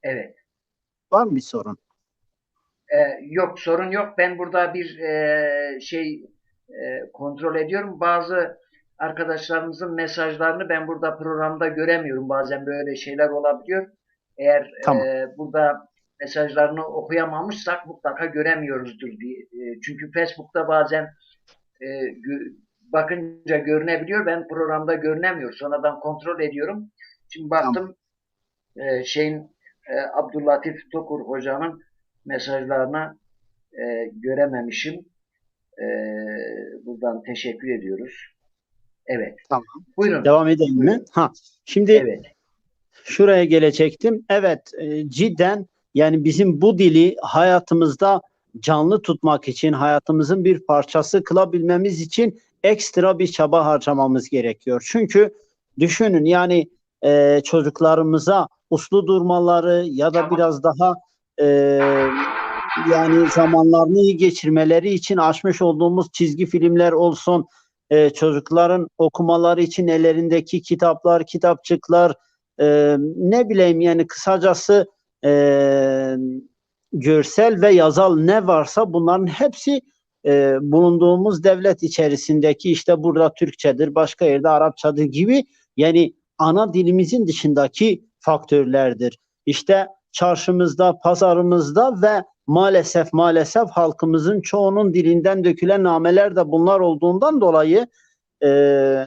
Evet. Var mı bir sorun? E, yok, sorun yok. Ben burada bir e, şey e, kontrol ediyorum. Bazı arkadaşlarımızın mesajlarını ben burada programda göremiyorum. Bazen böyle şeyler olabiliyor. Eğer Tamam. e, burada mesajlarını okuyamamışsak mutlaka göremiyoruzdur diye. E, çünkü Facebook'ta bazen e, gö- bakınca görünebiliyor. Ben programda görünemiyor. Sonradan kontrol ediyorum. Şimdi Tamam. baktım e, şeyin e, Abdüllatif Tokur hocanın mesajlarına e, görememişim. E, buradan teşekkür ediyoruz. Evet. Tamam. Buyurun. Devam edelim mi? Ha, şimdi Evet. şuraya gelecektim. Evet, e, cidden yani bizim bu dili hayatımızda canlı tutmak için, hayatımızın bir parçası kılabilmemiz için ekstra bir çaba harcamamız gerekiyor. Çünkü düşünün yani e, çocuklarımıza uslu durmaları ya da biraz daha e, yani zamanlarını iyi geçirmeleri için açmış olduğumuz çizgi filmler olsun, e, çocukların okumaları için ellerindeki kitaplar, kitapçıklar, e, ne bileyim yani kısacası e, görsel ve yazal ne varsa bunların hepsi e, bulunduğumuz devlet içerisindeki işte burada Türkçedir, başka yerde Arapçadır gibi yani ana dilimizin dışındaki faktörlerdir. İşte çarşımızda, pazarımızda ve maalesef maalesef halkımızın çoğunun dilinden dökülen nameler de bunlar olduğundan dolayı e,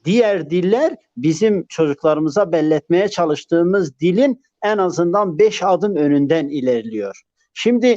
diğer diller bizim çocuklarımıza belletmeye çalıştığımız dilin en azından beş adım önünden ilerliyor. Şimdi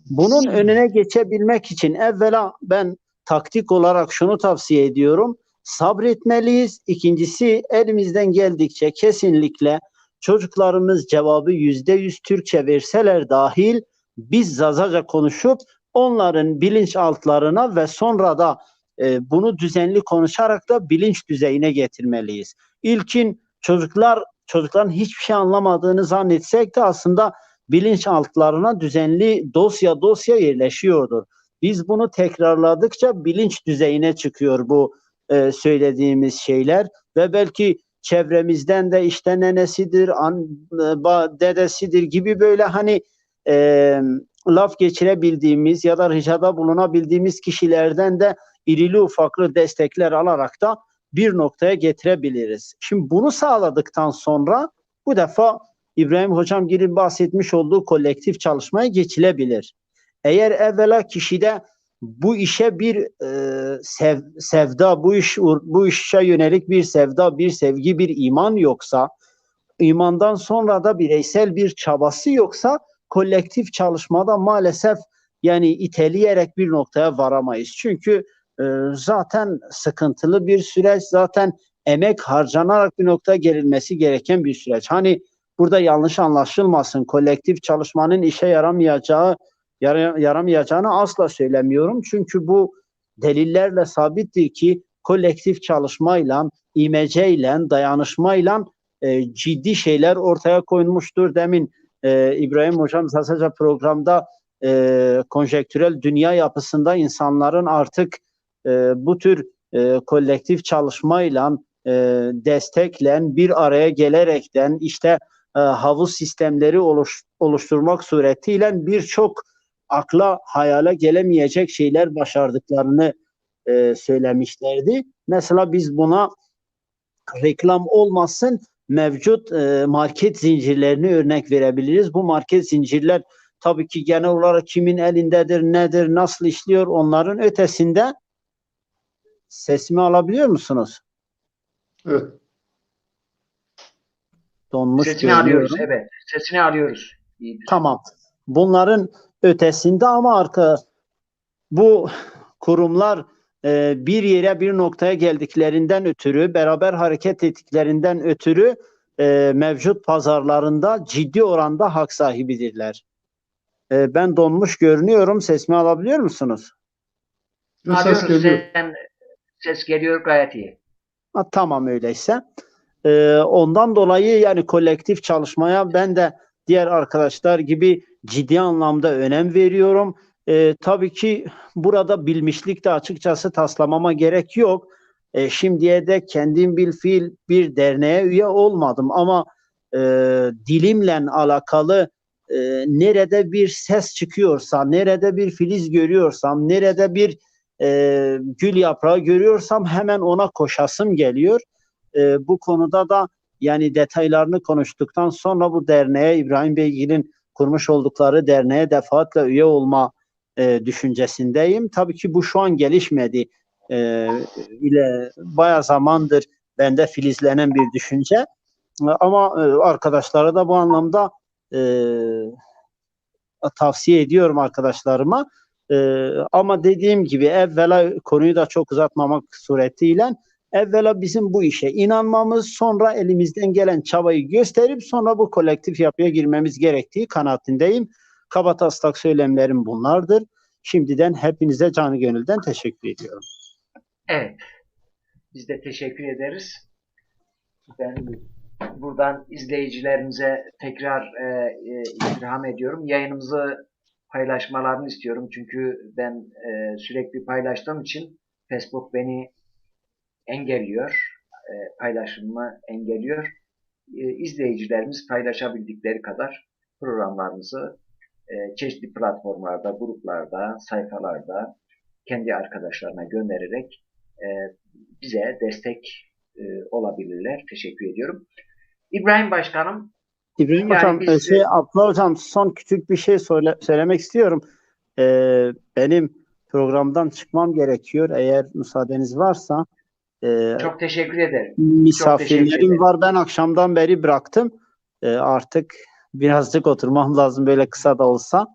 bunun önüne geçebilmek için evvela ben taktik olarak şunu tavsiye ediyorum. Sabretmeliyiz. İkincisi elimizden geldikçe kesinlikle çocuklarımız cevabı yüzde yüz Türkçe verseler dahil biz Zazaca konuşup onların bilinçaltlarına ve sonra da e, bunu düzenli konuşarak da bilinç düzeyine getirmeliyiz. İlkin çocuklar çocukların hiçbir şey anlamadığını zannetsek de aslında bilinçaltlarına düzenli dosya dosya yerleşiyordur. Biz bunu tekrarladıkça bilinç düzeyine çıkıyor bu e, söylediğimiz şeyler ve belki çevremizden de işte nenesidir, an, e, ba- dedesidir gibi böyle hani e, laf geçirebildiğimiz ya da ricada bulunabildiğimiz kişilerden de irili ufaklı destekler alarak da bir noktaya getirebiliriz. Şimdi bunu sağladıktan sonra bu defa İbrahim Hocam gibi bahsetmiş olduğu kolektif çalışmaya geçilebilir. Eğer evvela kişide bu işe bir e, sev- sevda, bu iş bu işe yönelik bir sevda, bir sevgi, bir iman yoksa, imandan sonra da bireysel bir çabası yoksa kolektif çalışmada maalesef yani iteleyerek bir noktaya varamayız. Çünkü e, zaten sıkıntılı bir süreç, zaten emek harcanarak bir noktaya gelinmesi gereken bir süreç. Hani burada yanlış anlaşılmasın, kolektif çalışmanın işe yaramayacağı yara- yaramayacağını asla söylemiyorum. Çünkü bu delillerle sabittir ki kolektif çalışmayla, imeceyle, dayanışmayla e, ciddi şeyler ortaya koyulmuştur. Demin e, İbrahim Hocam Zazaca programda e, konjektürel dünya yapısında insanların artık e, bu tür e, kolektif çalışmayla, e, destekle, bir araya gelerekten işte e, havuz sistemleri oluş, oluşturmak suretiyle birçok akla hayala gelemeyecek şeyler başardıklarını e, söylemişlerdi. Mesela biz buna reklam olmasın, mevcut e, market zincirlerini örnek verebiliriz. Bu market zincirler tabii ki genel olarak kimin elindedir, nedir, nasıl işliyor, onların ötesinde sesimi alabiliyor musunuz? Evet. Donmuş Sesini alıyoruz, görünüyorum. Evet. Sesini alıyoruz. İyidir. Tamam. Bunların ötesinde ama arka bu kurumlar e, bir yere, bir noktaya geldiklerinden ötürü, beraber hareket ettiklerinden ötürü e, mevcut pazarlarında ciddi oranda hak sahibidirler. E, ben donmuş görünüyorum. Sesimi alabiliyor musunuz? Ve ses Alıyoruz. Geliyor. Sen, ses geliyor, gayet iyi. Ha, tamam öyleyse. E, ondan dolayı yani kolektif çalışmaya ben de diğer arkadaşlar gibi ciddi anlamda önem veriyorum. E, tabii ki burada bilmişlik de açıkçası taslamama gerek yok. E, şimdiye dek kendim bilfiil bir derneğe üye olmadım ama e, dilimle alakalı e, nerede bir ses çıkıyorsa, nerede bir filiz görüyorsam, nerede bir e, gül yaprağı görüyorsam hemen ona koşasım geliyor. E, bu konuda da yani detaylarını konuştuktan sonra bu derneğe, İbrahim Beygil'in kurmuş oldukları derneğe defaatle üye olma e, düşüncesindeyim. Tabii ki bu şu an gelişmedi. E, ile bayağı zamandır bende filizlenen bir düşünce. Ama e, arkadaşlara da bu anlamda e, tavsiye ediyorum arkadaşlarıma. E, ama dediğim gibi evvela konuyu da çok uzatmamak suretiyle evvela bizim bu işe inanmamız, sonra elimizden gelen çabayı gösterip sonra bu kolektif yapıya girmemiz gerektiği kanaatindeyim. Kabataslak söylemlerim bunlardır. Şimdiden hepinize canı gönülden teşekkür ediyorum. Evet. Biz de teşekkür ederiz. Ben buradan izleyicilerimize tekrar e, e, istirham ediyorum. Yayınımızı paylaşmalarını istiyorum. Çünkü ben e, sürekli paylaştığım için Facebook beni engelliyor. E, paylaşımımı engelliyor. E, izleyicilerimiz paylaşabildikleri kadar programlarımızı e, çeşitli platformlarda, gruplarda, sayfalarda kendi arkadaşlarına göndererek e, bize destek e, olabilirler. Teşekkür ediyorum. İbrahim Başkanım, İbrahim Yani Hocam, biz- e, şey, Abdullah Hocam son küçük bir şey söyle, söylemek istiyorum. E, benim programdan çıkmam gerekiyor. Eğer müsaadeniz varsa. E, çok teşekkür ederim. Misafirlerim teşekkür ederim. Var. Ben akşamdan beri bıraktım. E, artık birazcık oturmam lazım böyle kısa da olsa.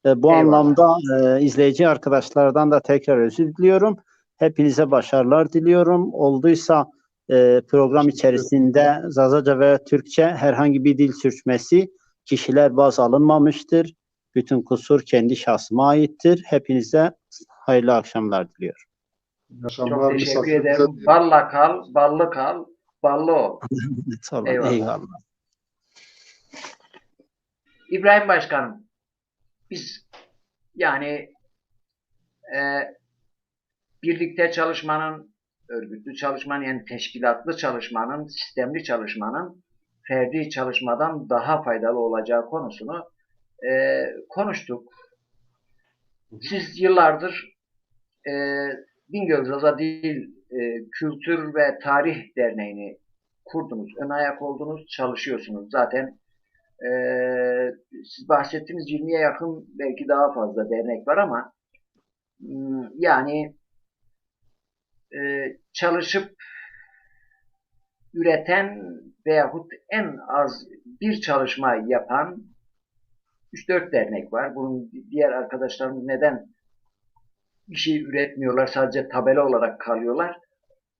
E, bu Eyvallah. Anlamda e, izleyici arkadaşlardan da tekrar özür diliyorum. Hepinize başarılar diliyorum. Olduysa e, program içerisinde Zazaca veya Türkçe herhangi bir dil sürçmesi, kişiler baz alınmamıştır. Bütün kusur kendi şahsıma aittir. Hepinize hayırlı akşamlar diliyorum. İyi akşamlar, Çok teşekkür misafirimize ederim. Balla kal, ballı kal, ballı ol. Sağ olun. Eyvallah. Eyvallah. İbrahim Başkanım, biz yani e, birlikte çalışmanın, örgütlü çalışmanın, yani teşkilatlı çalışmanın, sistemli çalışmanın ferdi çalışmadan daha faydalı olacağı konusunu e, konuştuk. Siz yıllardır e, Bingöl Zaza Dil e, Kültür ve Tarih Derneği'ni kurdunuz, ön ayak oldunuz, çalışıyorsunuz. Zaten e, siz bahsettiğiniz yirmiye yakın, belki daha fazla dernek var ama m, yani e, çalışıp üreten veyahut en az bir çalışma yapan üç dört dernek var. Bunun diğer arkadaşlarımız neden bir şey üretmiyorlar, sadece tabela olarak kalıyorlar?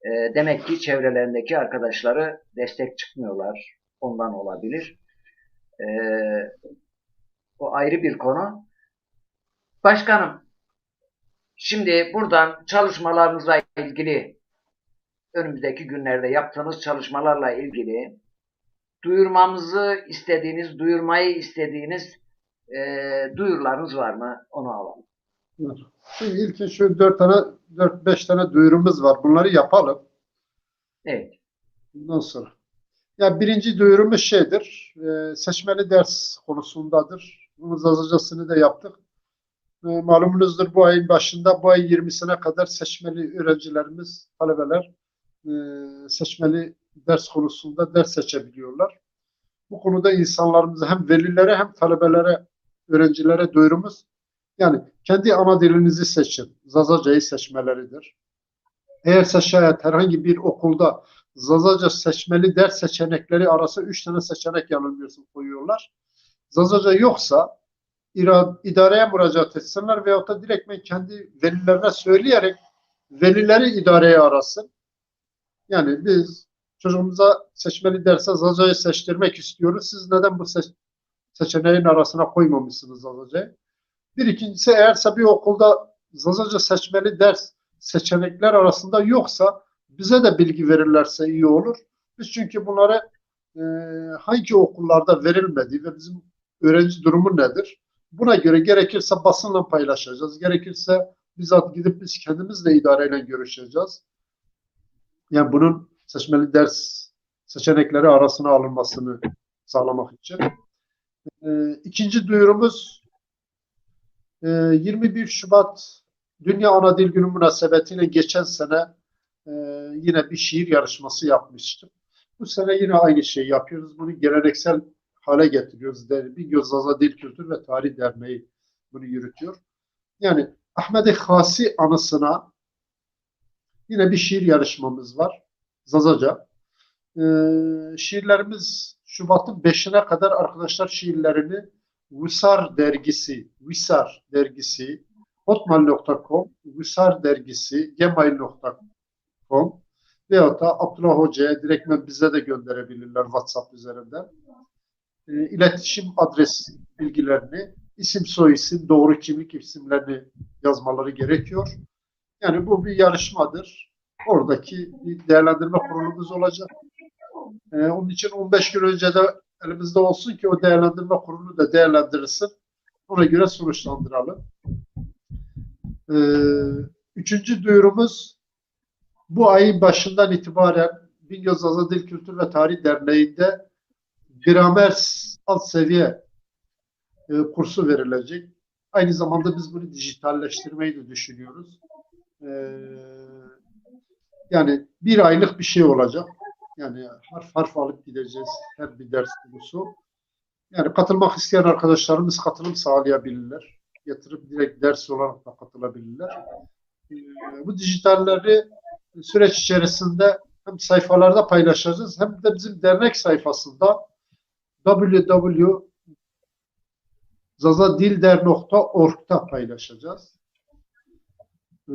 E, demek ki çevrelerindeki arkadaşları destek çıkmıyorlar. Ondan olabilir. E, o ayrı bir konu. Başkanım, şimdi buradan çalışmalarınızla ilgili, önümüzdeki günlerde yaptığınız çalışmalarla ilgili duyurmamızı istediğiniz, duyurmayı istediğiniz E, duyurularınız var mı? Onu alalım. Şimdi ilkin şu dört tane, dört beş tane duyurumuz var. Bunları yapalım. Evet. Bundan sonra. Ya birinci duyurumuz şeydir. E, seçmeli ders konusundadır. Bunun Zazacasını da yaptık. E, malumunuzdur, bu ayın başında, bu ay yirmisine kadar seçmeli öğrencilerimiz, talebeler e, seçmeli ders konusunda ders seçebiliyorlar. Bu konuda insanlarımıza, hem velilere hem talebelere, öğrencilere duyurumuz, yani kendi ana dilinizi seçin. Zazacayı seçmeleridir. Eğerse şayet herhangi bir okulda Zazaca seçmeli ders seçenekleri arası üç tane seçenek, yanılmıyorsun, koyuyorlar. Zazaca yoksa ira- idareye müracaat etsinler veyahut da direktmen kendi velilerine söyleyerek velileri idareye arasın. Yani biz çocuğumuza seçmeli derse Zazacayı seçtirmek istiyoruz. Siz neden bu seç- seçeneğin arasına koymamışsınız Zazacayı? Bir, ikincisi, eğerse bir okulda Zazaca seçmeli ders seçenekler arasında yoksa bize de bilgi verirlerse iyi olur. Biz çünkü bunları e, hangi okullarda verilmediği ve bizim öğrenci durumu nedir? Buna göre gerekirse basınla paylaşacağız. Gerekirse bizzat gidip biz kendimiz de idareyle görüşeceğiz. Yani bunun seçmeli ders seçenekleri arasına alınmasını sağlamak için. E, ikinci duyurumuz, e, yirmi bir Şubat Dünya Ana Dil Günü münasebetiyle geçen sene e, yine bir şiir yarışması yapmıştık. Bu sene yine aynı şeyi yapıyoruz. Bunu geleneksel hale getiriyoruz. De- Bingöl Zaza Dil Kültür ve Tarih Derneği bunu yürütüyor. Yani Ahmet Hasi anısına yine bir şiir yarışmamız var. Zazaca. Ee, şiirlerimiz Şubat'ın beşine kadar arkadaşlar şiirlerini Wisar dergisi, Wisar dergisi, hotmail nokta com, Wisar dergisi, gmail nokta com veyahut da Abdullah Hoca'ya direktmen bize de gönderebilirler WhatsApp üzerinden. E, iletişim adres bilgilerini, isim, soy isim, doğru kimlik isimlerini yazmaları gerekiyor. Yani bu bir yarışmadır. Oradaki bir değerlendirme kurulumuz olacak. E, onun için on beş gün önce de elimizde olsun ki o değerlendirme kurulu da değerlendirilsin. Ona göre sonuçlandıralım. E, üçüncü duyurumuz, bu ayın başından itibaren Bingöl Zaza Dil Kültür ve Tarih Derneği'nde gramer alt seviye e, kursu verilecek. Aynı zamanda biz bunu dijitalleştirmeyi de düşünüyoruz. E, yani bir aylık bir şey olacak. Yani harf harf alıp gideceğiz her bir ders konusu. Yani katılmak isteyen arkadaşlarımız katılım sağlayabilirler. Yatırıp direkt ders olarak da katılabilirler. E, bu dijitalleri süreç içerisinde hem sayfalarda paylaşacağız hem de bizim dernek sayfasında www zazadilder nokta org'da paylaşacağız. Ee,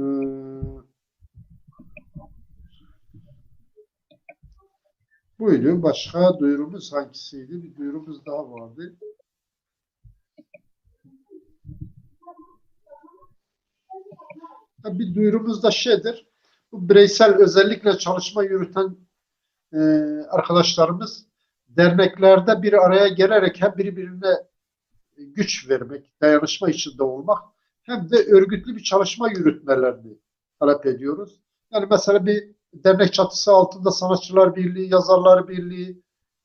buydu. Başka duyurumuz hangisiydi? Bir duyurumuz daha vardı. Bir duyurumuz da şeydir. Bu bireysel özellikle çalışma yürüten e, arkadaşlarımız derneklerde bir araya gelerek hem birbirine güç vermek, dayanışma içinde olmak hem de örgütlü bir çalışma yürütmelerini talep ediyoruz. Yani mesela bir dernek çatısı altında Sanatçılar Birliği, Yazarlar Birliği,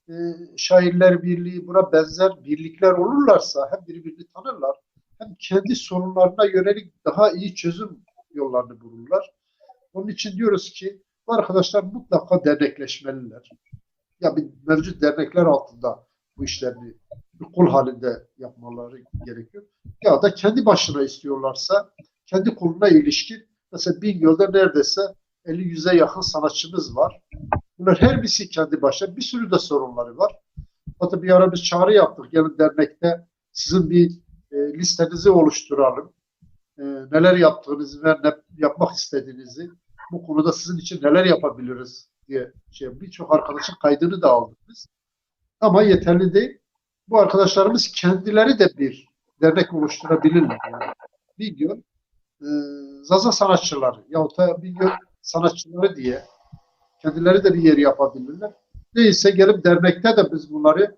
e, Şairler Birliği, buna benzer birlikler olurlarsa hem birbirini tanırlar hem kendi sorunlarına yönelik daha iyi çözüm yollarını bulurlar. Onun için diyoruz ki bu arkadaşlar mutlaka dernekleşmeliler. Ya bir mevcut dernekler altında bu işlerini bir kul halinde yapmaları gerekiyor. Ya da kendi başına istiyorlarsa kendi koluna ilişkin mesela Bingöl'de neredeyse elli yüze yakın sanatçımız var. Bunlar her birisi kendi başına bir sürü de sorunları var. Hatta bir ara biz çağrı yaptık. Gelin dernekte sizin bir e, listenizi oluşturalım. E, neler yaptığınızı ve ne yapmak istediğinizi, bu konuda sizin için neler yapabiliriz diye şey, birçok arkadaşın kaydını da aldık biz. Ama yeterli değil. Bu arkadaşlarımız kendileri de bir dernek oluşturabilirler. Yani Bingöl e, Zaza sanatçıları yahut da Bingöl sanatçıları diye kendileri de bir yer yapabilirler. Değilse gelip dernekte de biz bunları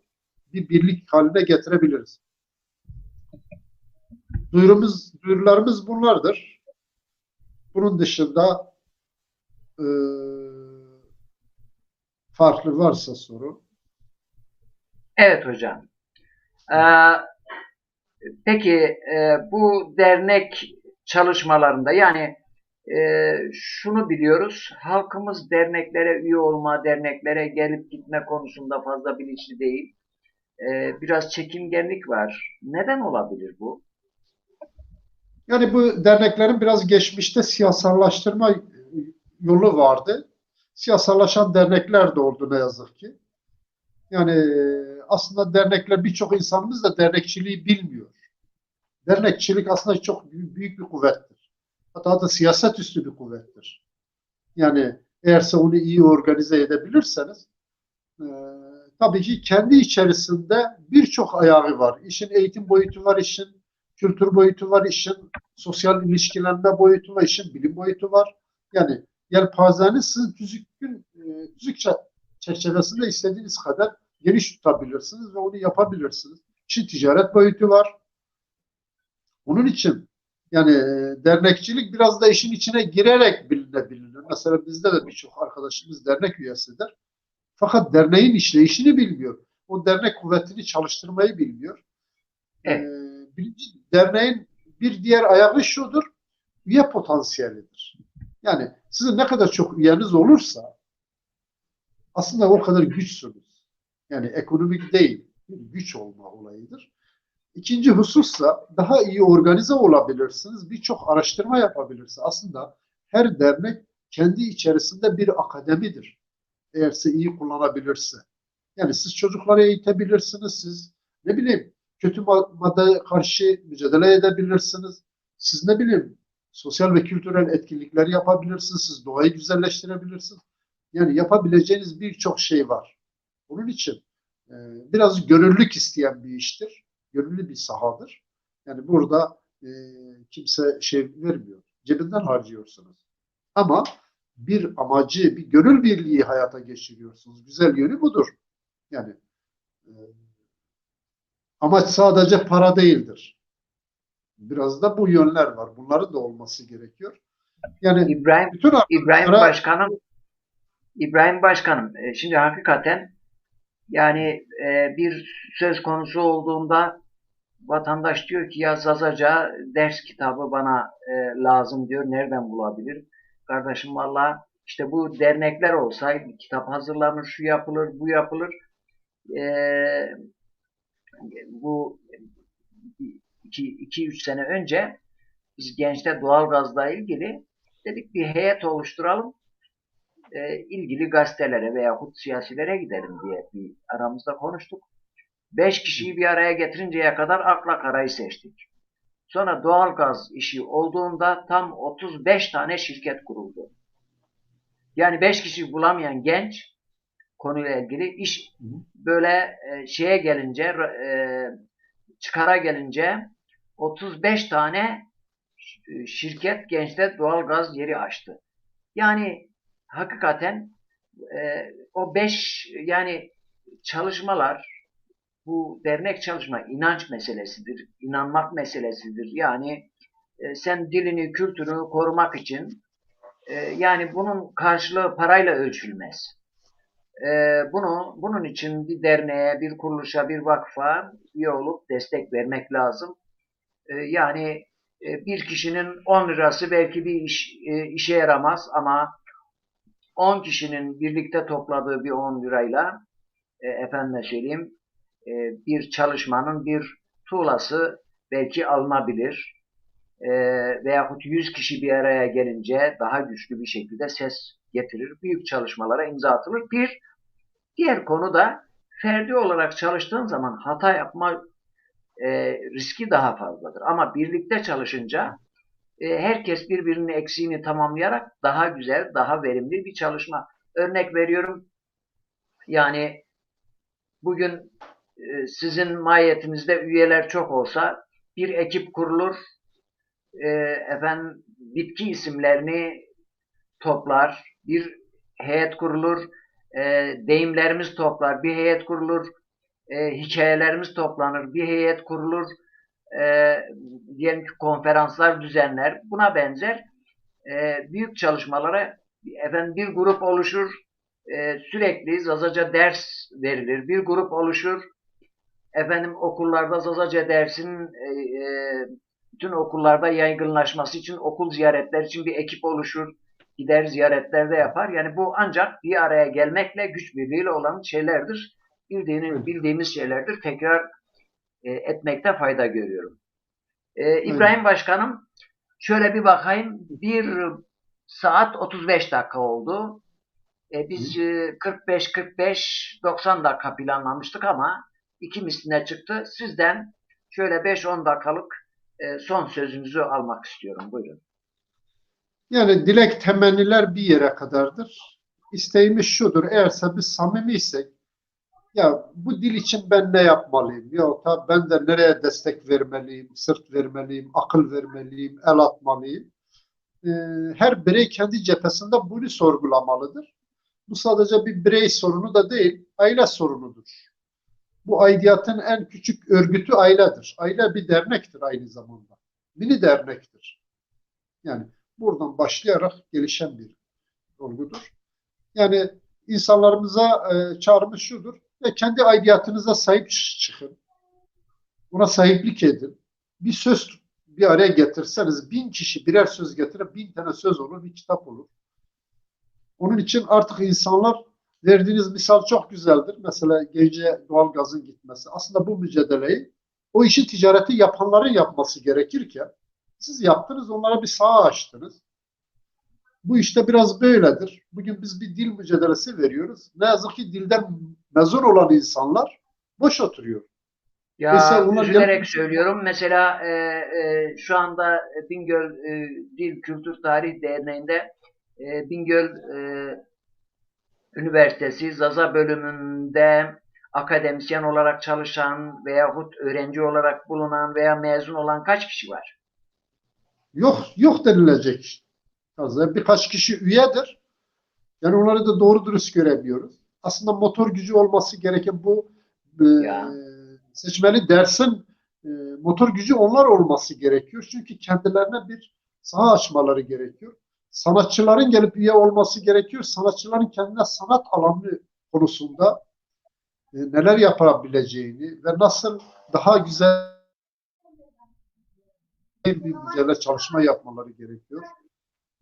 bir birlik haline getirebiliriz. Duyurumuz, duyurularımız bunlardır. Bunun dışında e, farklı varsa soru. Evet hocam. Ee, peki e, bu dernek çalışmalarında yani e, şunu biliyoruz, halkımız derneklere üye olma, derneklere gelip gitme konusunda fazla bilinçli değil. E, biraz çekingenlik var. Neden olabilir bu? Yani bu derneklerin biraz geçmişte siyasallaştırma yolu vardı. Siyasallaşan dernekler de oldu ne yazık ki. Yani aslında dernekler, birçok insanımız da dernekçiliği bilmiyor. Dernekçilik aslında çok büyük bir kuvvettir. Hatta da siyaset üstü bir kuvvettir. Yani eğerse onu iyi organize edebilirseniz e, tabii ki kendi içerisinde birçok ayağı var. İşin eğitim boyutu var, işin kültür boyutu var, işin sosyal ilişkilenme boyutu var, işin bilim boyutu var. Yani yelpazeniz sizin tüzükün, e, tüzük çerçevesinde istediğiniz kadar geniş tutabilirsiniz ve onu yapabilirsiniz. İşin ticaret boyutu var. Onun için yani e, dernekçilik biraz da işin içine girerek biline bilinir. Mesela bizde de birçok arkadaşımız dernek üyesidir. Fakat derneğin işleyişini bilmiyor. O dernek kuvvetini çalıştırmayı bilmiyor. Evet. Ee, birinci derneğin bir diğer ayağı şudur. Üye potansiyelidir. Yani sizin ne kadar çok üyeniz olursa aslında o kadar güçsünüz. Yani ekonomik değil, bir güç olma olayıdır. İkinci husussa daha iyi organize olabilirsiniz, birçok araştırma yapabilirsiniz. Aslında her dernek kendi içerisinde bir akademidir. Eğerse iyi kullanabilirse. Yani siz çocukları eğitebilirsiniz, siz ne bileyim kötü maddeye karşı mücadele edebilirsiniz. Siz ne bileyim sosyal ve kültürel etkinlikleri yapabilirsiniz, siz doğayı güzelleştirebilirsiniz. Yani yapabileceğiniz birçok şey var. Onun için e, biraz gönüllülük isteyen bir iştir. Gönüllü bir sahadır. Yani burada e, kimse şey vermiyor. Cebinden harcıyorsunuz. Ama bir amacı, bir gönül birliği hayata geçiriyorsunuz. Güzel yönü budur. Yani e, amaç sadece para değildir. Biraz da bu yönler var. Bunların da olması gerekiyor. Yani İbrahim, bütün İbrahim Başkanım, İbrahim Başkanım, e, şimdi hakikaten yani e, bir söz konusu olduğunda vatandaş diyor ki ya Zazaca ders kitabı bana e, lazım diyor. Nereden bulabilir? Kardeşim valla işte bu dernekler olsaydı kitap hazırlanır, şu yapılır, bu yapılır. E, bu iki, iki üç sene önce biz gençte doğalgazla ilgili dedik bir heyet oluşturalım. E, ilgili gazetelere veyahut siyasilere gidelim diye bir aramızda konuştuk. Beş kişiyi bir araya getirinceye kadar akla karayı seçtik. Sonra doğalgaz işi olduğunda tam otuz beş tane şirket kuruldu. Yani beş kişi bulamayan genç konuyla ilgili iş böyle e, şeye gelince e, çıkara gelince otuz beş tane şirket gençte doğalgaz yeri açtı. Yani hakikaten e, o beş yani çalışmalar bu dernek çalışma inanç meselesidir, inanmak meselesidir. Yani e, sen dilini, kültürünü korumak için e, yani bunun karşılığı parayla ölçülmez. E, bunu bunun için bir derneğe, bir kuruluşa, bir vakfa üye olup destek vermek lazım. E, yani e, bir kişinin on lirası belki bir iş, e, işe yaramaz ama on kişinin birlikte topladığı bir on lirayla e, efendime söyleyeyim e, bir çalışmanın bir tuğlası belki alınabilir. E, veyahut yüz kişi bir araya gelince daha güçlü bir şekilde ses getirir. Büyük çalışmalara imza atılır. Bir diğer konu da ferdi olarak çalıştığın zaman hata yapma e, riski daha fazladır. Ama birlikte çalışınca e, herkes birbirinin eksiğini tamamlayarak daha güzel, daha verimli bir çalışma. Örnek veriyorum, yani bugün e, sizin mahiyetinizde üyeler çok olsa bir ekip kurulur, e, efendim bitki isimlerini toplar, bir heyet kurulur, e, deyimlerimiz toplar, bir heyet kurulur, e, hikayelerimiz toplanır, bir heyet kurulur, e, diyelim ki konferanslar düzenler, buna benzer e, büyük çalışmalara efendim bir grup oluşur, e, sürekli Zazaca ders verilir, bir grup oluşur, efendim okullarda Zazaca dersin e, e, bütün okullarda yaygınlaşması için okul ziyaretler için bir ekip oluşur, gider ziyaretlerde yapar. Yani bu ancak bir araya gelmekle, güç birliğiyle olan şeylerdir. Bildiğini, bildiğimiz şeylerdir. Tekrar e, etmekte fayda görüyorum. E, İbrahim Başkanım, şöyle bir bakayım. Bir saat otuz beş dakika oldu. E, biz e, kırk beş, kırk beş, doksan dakika planlamıştık ama iki misline çıktı. Sizden şöyle beş on dakikalık e, son sözünüzü almak istiyorum. Buyurun. Yani dilek, temenniler bir yere kadardır. İsteğimiz şudur, eğerse biz samimi isek, ya bu dil için ben ne yapmalıyım? Ya da ben de nereye destek vermeliyim, sırt vermeliyim, akıl vermeliyim, el atmalıyım? Ee, her birey kendi cephesinde bunu sorgulamalıdır. Bu sadece bir birey sorunu da değil, aile sorunudur. Bu aidiyatın en küçük örgütü ailedir. Aile bir dernektir aynı zamanda. Mini dernektir. Yani buradan başlayarak gelişen bir olgudur. Yani insanlarımıza e, çağrımız şudur. Ya kendi aidiyatınıza sahip çıkın. Buna sahiplik edin. Bir söz bir araya getirseniz, bin kişi birer söz getirir, bin tane söz olur, bir kitap olur. Onun için artık insanlar, verdiğiniz misal çok güzeldir. Mesela gece doğal gazın gitmesi. Aslında bu mücadeleyi o işi ticareti yapanların yapması gerekirken siz yaptınız, onlara bir saha açtınız. Bu işte biraz böyledir. Bugün biz bir dil mücadelesi veriyoruz. Ne yazık ki dilden mezun olan insanlar boş oturuyor. Ya Mesela üzülerek söylüyorum. Mesela e, e, şu anda Bingöl e, Dil Kültür Tarih Derneği'nde e, Bingöl e, Üniversitesi Zaza bölümünde akademisyen olarak çalışan veyahut öğrenci olarak bulunan veya mezun olan kaç kişi var? Yok, yok denilecek. Birkaç kişi üyedir. Yani onları da doğru dürüst göremiyoruz. Aslında motor gücü olması gereken bu e, seçmeli dersin e, motor gücü onlar olması gerekiyor. Çünkü kendilerine bir saha açmaları gerekiyor. Sanatçıların gelip üye olması gerekiyor. Sanatçıların kendine sanat alanı konusunda e, neler yapabileceğini ve nasıl daha güzel bir mücadele çalışma yapmaları gerekiyor.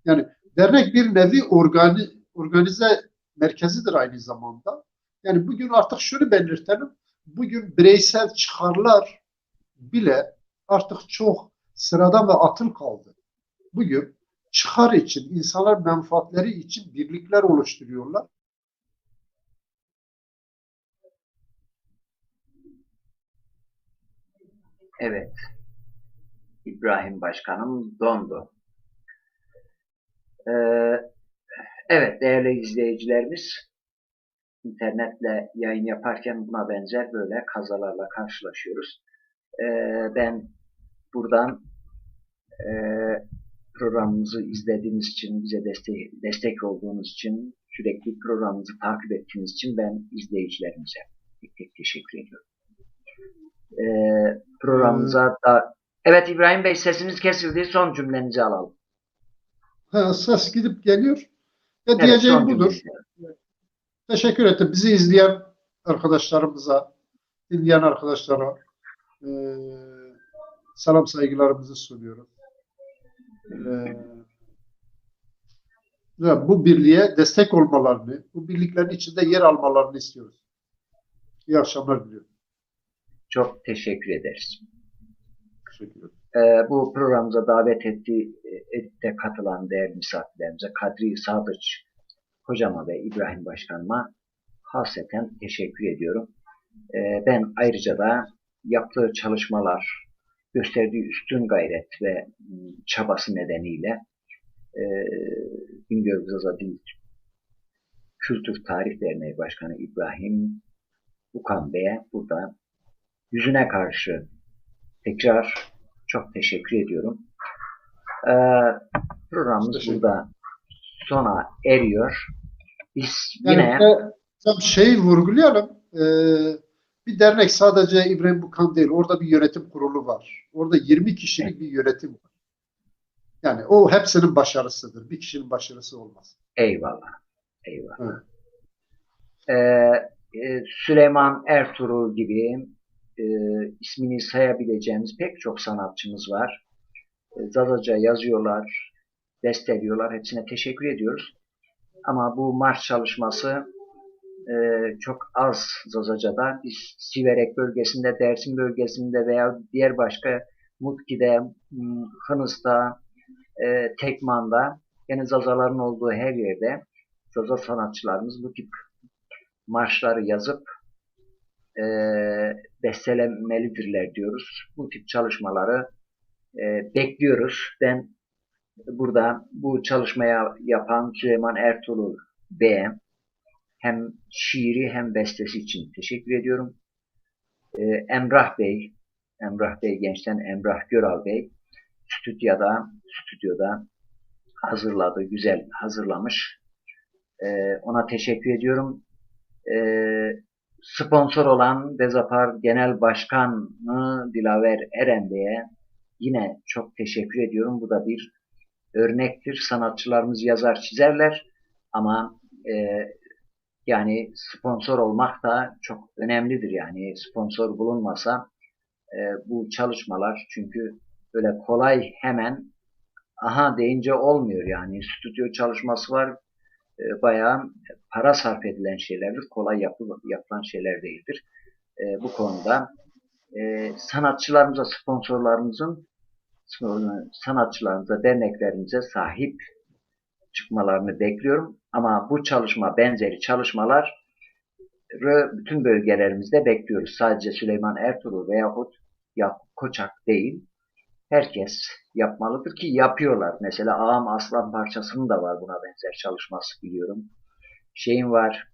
Yani dernek bir nevi organi, organize merkezidir aynı zamanda. Yani bugün artık şunu belirtelim. Bugün bireysel çıkarlar bile artık çok sıradan ve atıl kaldı. Bugün çıkar için, insanlar menfaatleri için birlikler oluşturuyorlar. Evet. İbrahim Başkanım dondu. Ee, evet, değerli izleyicilerimiz, internetle yayın yaparken buna benzer böyle kazalarla karşılaşıyoruz. Ee, ben buradan e, programımızı izlediğiniz için, bize deste destek olduğunuz için, sürekli programımızı takip ettiğiniz için ben izleyicilerimize tek tek teşekkür ediyorum. E, programımıza da... Evet İbrahim Bey, sesiniz kesildi. Son cümlenizi alalım. Ha, ses gidip geliyor. Ya evet, diyeceğim budur. Teşekkür ettim. Bizi izleyen arkadaşlarımıza, dinleyen arkadaşlara e, selam saygılarımızı sunuyorum. E, ve bu birliğe destek olmalarını, bu birliklerin içinde yer almalarını istiyoruz. İyi akşamlar diliyorum. Çok teşekkür ederiz. Teşekkür ederim. E, bu programımıza davet etti, e, edip de katılan değerli misafirlerimize Kadri Sadıç hocama ve İbrahim Başkanıma hasreten teşekkür ediyorum. E, ben ayrıca da yaptığı çalışmalar, gösterdiği üstün gayret ve çabası nedeniyle e, Bingöl Zaza Dil Kültür Tarih Derneği Başkanı İbrahim Ukan Bey'e burada yüzüne karşı tekrar çok teşekkür ediyorum. E, programımız burada sona eriyor. Biz yani yine... Tam şeyi vurgulayalım. E, Bir dernek sadece İbrahim Bukan değil, orada bir yönetim kurulu var. Orada yirmi kişilik bir yönetim var. Yani o hepsinin başarısıdır. Bir kişinin başarısı olmaz. Eyvallah. Eyvallah. Evet. Ee, e, Süleyman Ertuğrul gibi e, ismini sayabileceğimiz pek çok sanatçımız var. E, Zazaca yazıyorlar, besteliyorlar. Hepsine teşekkür ediyoruz. Ama bu marş çalışması e, çok az Zazaca'da. Biz Siverek bölgesinde, Dersim bölgesinde veya diğer başka Mutki'de, m, Hınıs'ta, e, Tekman'da, yani Zazaların olduğu her yerde Zaza sanatçılarımız bu tip marşları yazıp e, bestelemelidirler diyoruz. Bu tip çalışmaları e, bekliyoruz. Ben burada bu çalışmaya yapan Süleyman Ertuğrul Bey'e hem şiiri hem bestesi için teşekkür ediyorum. E, Emrah Bey, Emrah Bey gençten Emrah Göral Bey stüdyoda, stüdyoda hazırladı, güzel hazırlamış. E, ona teşekkür ediyorum. E, sponsor olan Dezapar Genel Başkanı Dilaver Eren Bey'e yine çok teşekkür ediyorum. Bu da bir örnektir. Sanatçılarımız yazar, çizerler ama e, yani sponsor olmak da çok önemlidir. Yani sponsor bulunmasa e, bu çalışmalar çünkü böyle kolay hemen aha deyince olmuyor yani. Stüdyo çalışması var. E, bayağı para sarf edilen şeylerdir. Kolay yapı- yapılan şeyler değildir. E, bu konuda e, sanatçılarımıza, sponsorlarımızın sanatçılarımıza, derneklerimize sahip çıkmalarını bekliyorum. Ama bu çalışma benzeri çalışmaları bütün bölgelerimizde bekliyoruz. Sadece Süleyman Ertuğrul veyahut Yakup Koçak değil, herkes yapmalıdır ki yapıyorlar. Mesela Ağam Aslan Parçası'nın da var buna benzer çalışması biliyorum. Şeyin var,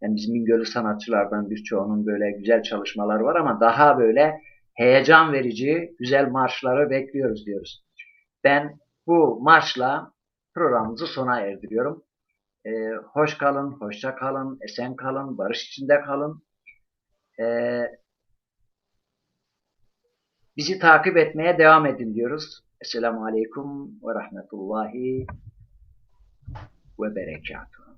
yani bizim Bingöl'lü sanatçılardan birçoğunun böyle güzel çalışmaları var ama daha böyle heyecan verici güzel marşları bekliyoruz diyoruz. Ben bu marşla programımızı sona erdiriyorum. E, hoş kalın, hoşça kalın, esen kalın, barış içinde kalın. E, bizi takip etmeye devam edin diyoruz. Esselamu Aleyküm ve Rahmetullahi ve Berekatuhu.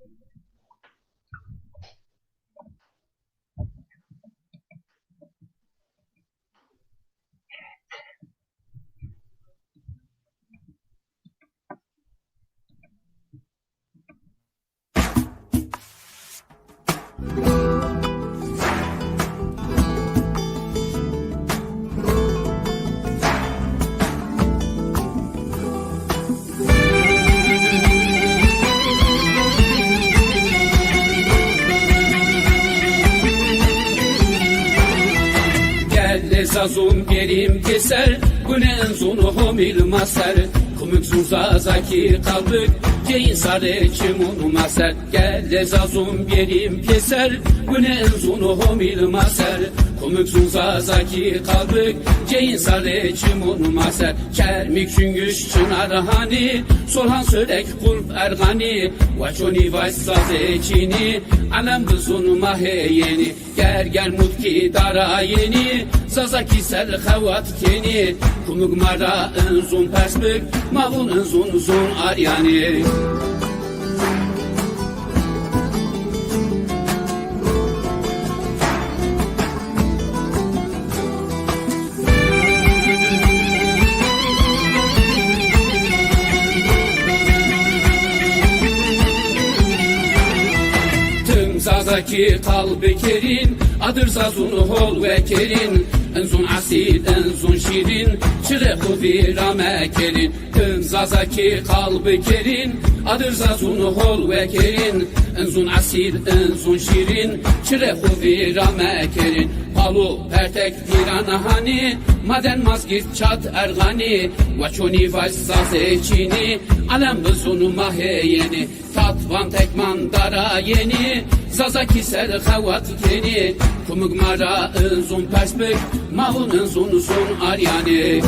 Gelê zazûn bêrîm pêser, gunê inzûn homîl ma ser. Kumik zûn zazakî qalbik, ceyîn sarê çimûn ma ser. Gelê zazûn bêrîm pêser, gunê inzûn homîl ma ser. Kumik zûn zazakî qalbik, ceyîn sarê çimûn ma ser. Çermik, Çungüş, Çinar, Hanî, Solhan, Sörek, Kulp, Erxanî, Waçonî, Vaş, Zazê Çînî, elem bi zûn ma hê yenî. Ger ger Mutkî, Dara Yenî, Zazakî ser xewat kenî. Kumik ma ra inzûn pers bik, ma vûn inzûn zûn aryanî. Tim Zazakî qal bikerîn, adir zazûn hol wekerîn. Inzûn esîl, inzûn şîrîn, çirê xwu vîra mekerîn. Tim Zazakî qal bikerîn, adir zazûn hol wekerîn. Inzûn esîl, inzûn şîrîn, çirê xwu vîra mekerîn. Palo, Pertek, Pîran, Hanî, Maden, Mazgîrt, Çat, Erxanî, Waçonî, Vaş, Zazê Çînî, elem bi zûn ma hê yenî. Tatvan, Tekman, Dara Yenî, Zazakî ser xewat kenî. Kumik ma ra inzûn pers bik, ma vûn inzûn zûn aryanî.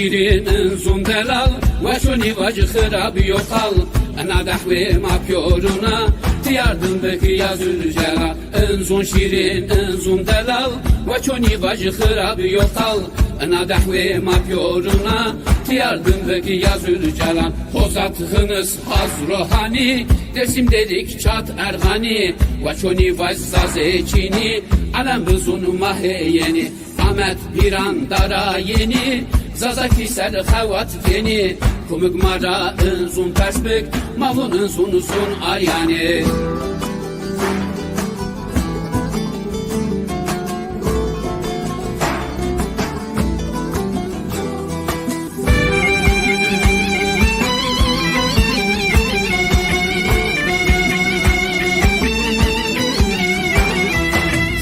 Şîrîn inzûn delal, we çonî vajî xirab yo qal. Ina dehwê ma pîyorûn a, ti yardim bikî ya Zûlcelal. Inzûn şîrîn, inzûn delal, we çonî vajî xirab yo qal. Ina dehwê ma pîyorûn a, ti yardim bikî ya Zûlcelal. Hozat xinis haz rohanî, Dêrsim Dêrik Çat Erxanî, we çonî vaj zazê çînî, elem bizûn ma hê yenî. Amed Pîran dara yenî, Zazakî ser xewat kenî. Kumik ma ra inzûn pers bik, ma vûn inzûn zûn aryanî.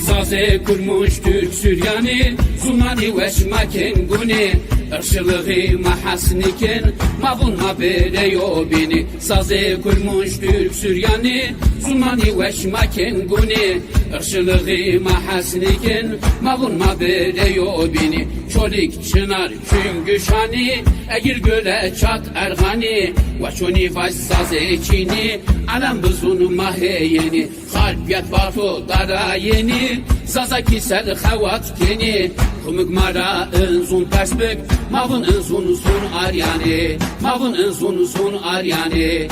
Sazê Kurmunc Türk Suryanî, zûnanî weş ma kên gunî, irşilixî ma hesnî kên, ma vûn ma bêrê yo bînî. Sazê Kurmunc Türk Suryanî, zûnanî weş ma kên gunî, irşilixî ma hesnî kên, ma vûn ma bêrê yo bînî. Çolîg Çinar Çunguşanî, Egîl Gole Çat Erxanî, we çonî vaj zazê çînî, elem bizûn ma hê yenî. Xarpiyet Bato dara yenî, Zazakî ser xewat kenî. Kumik ma ra inzûn pers bik, ma vûn inzûn zûn aryanî, ma vûn inzûn zûn aryanî.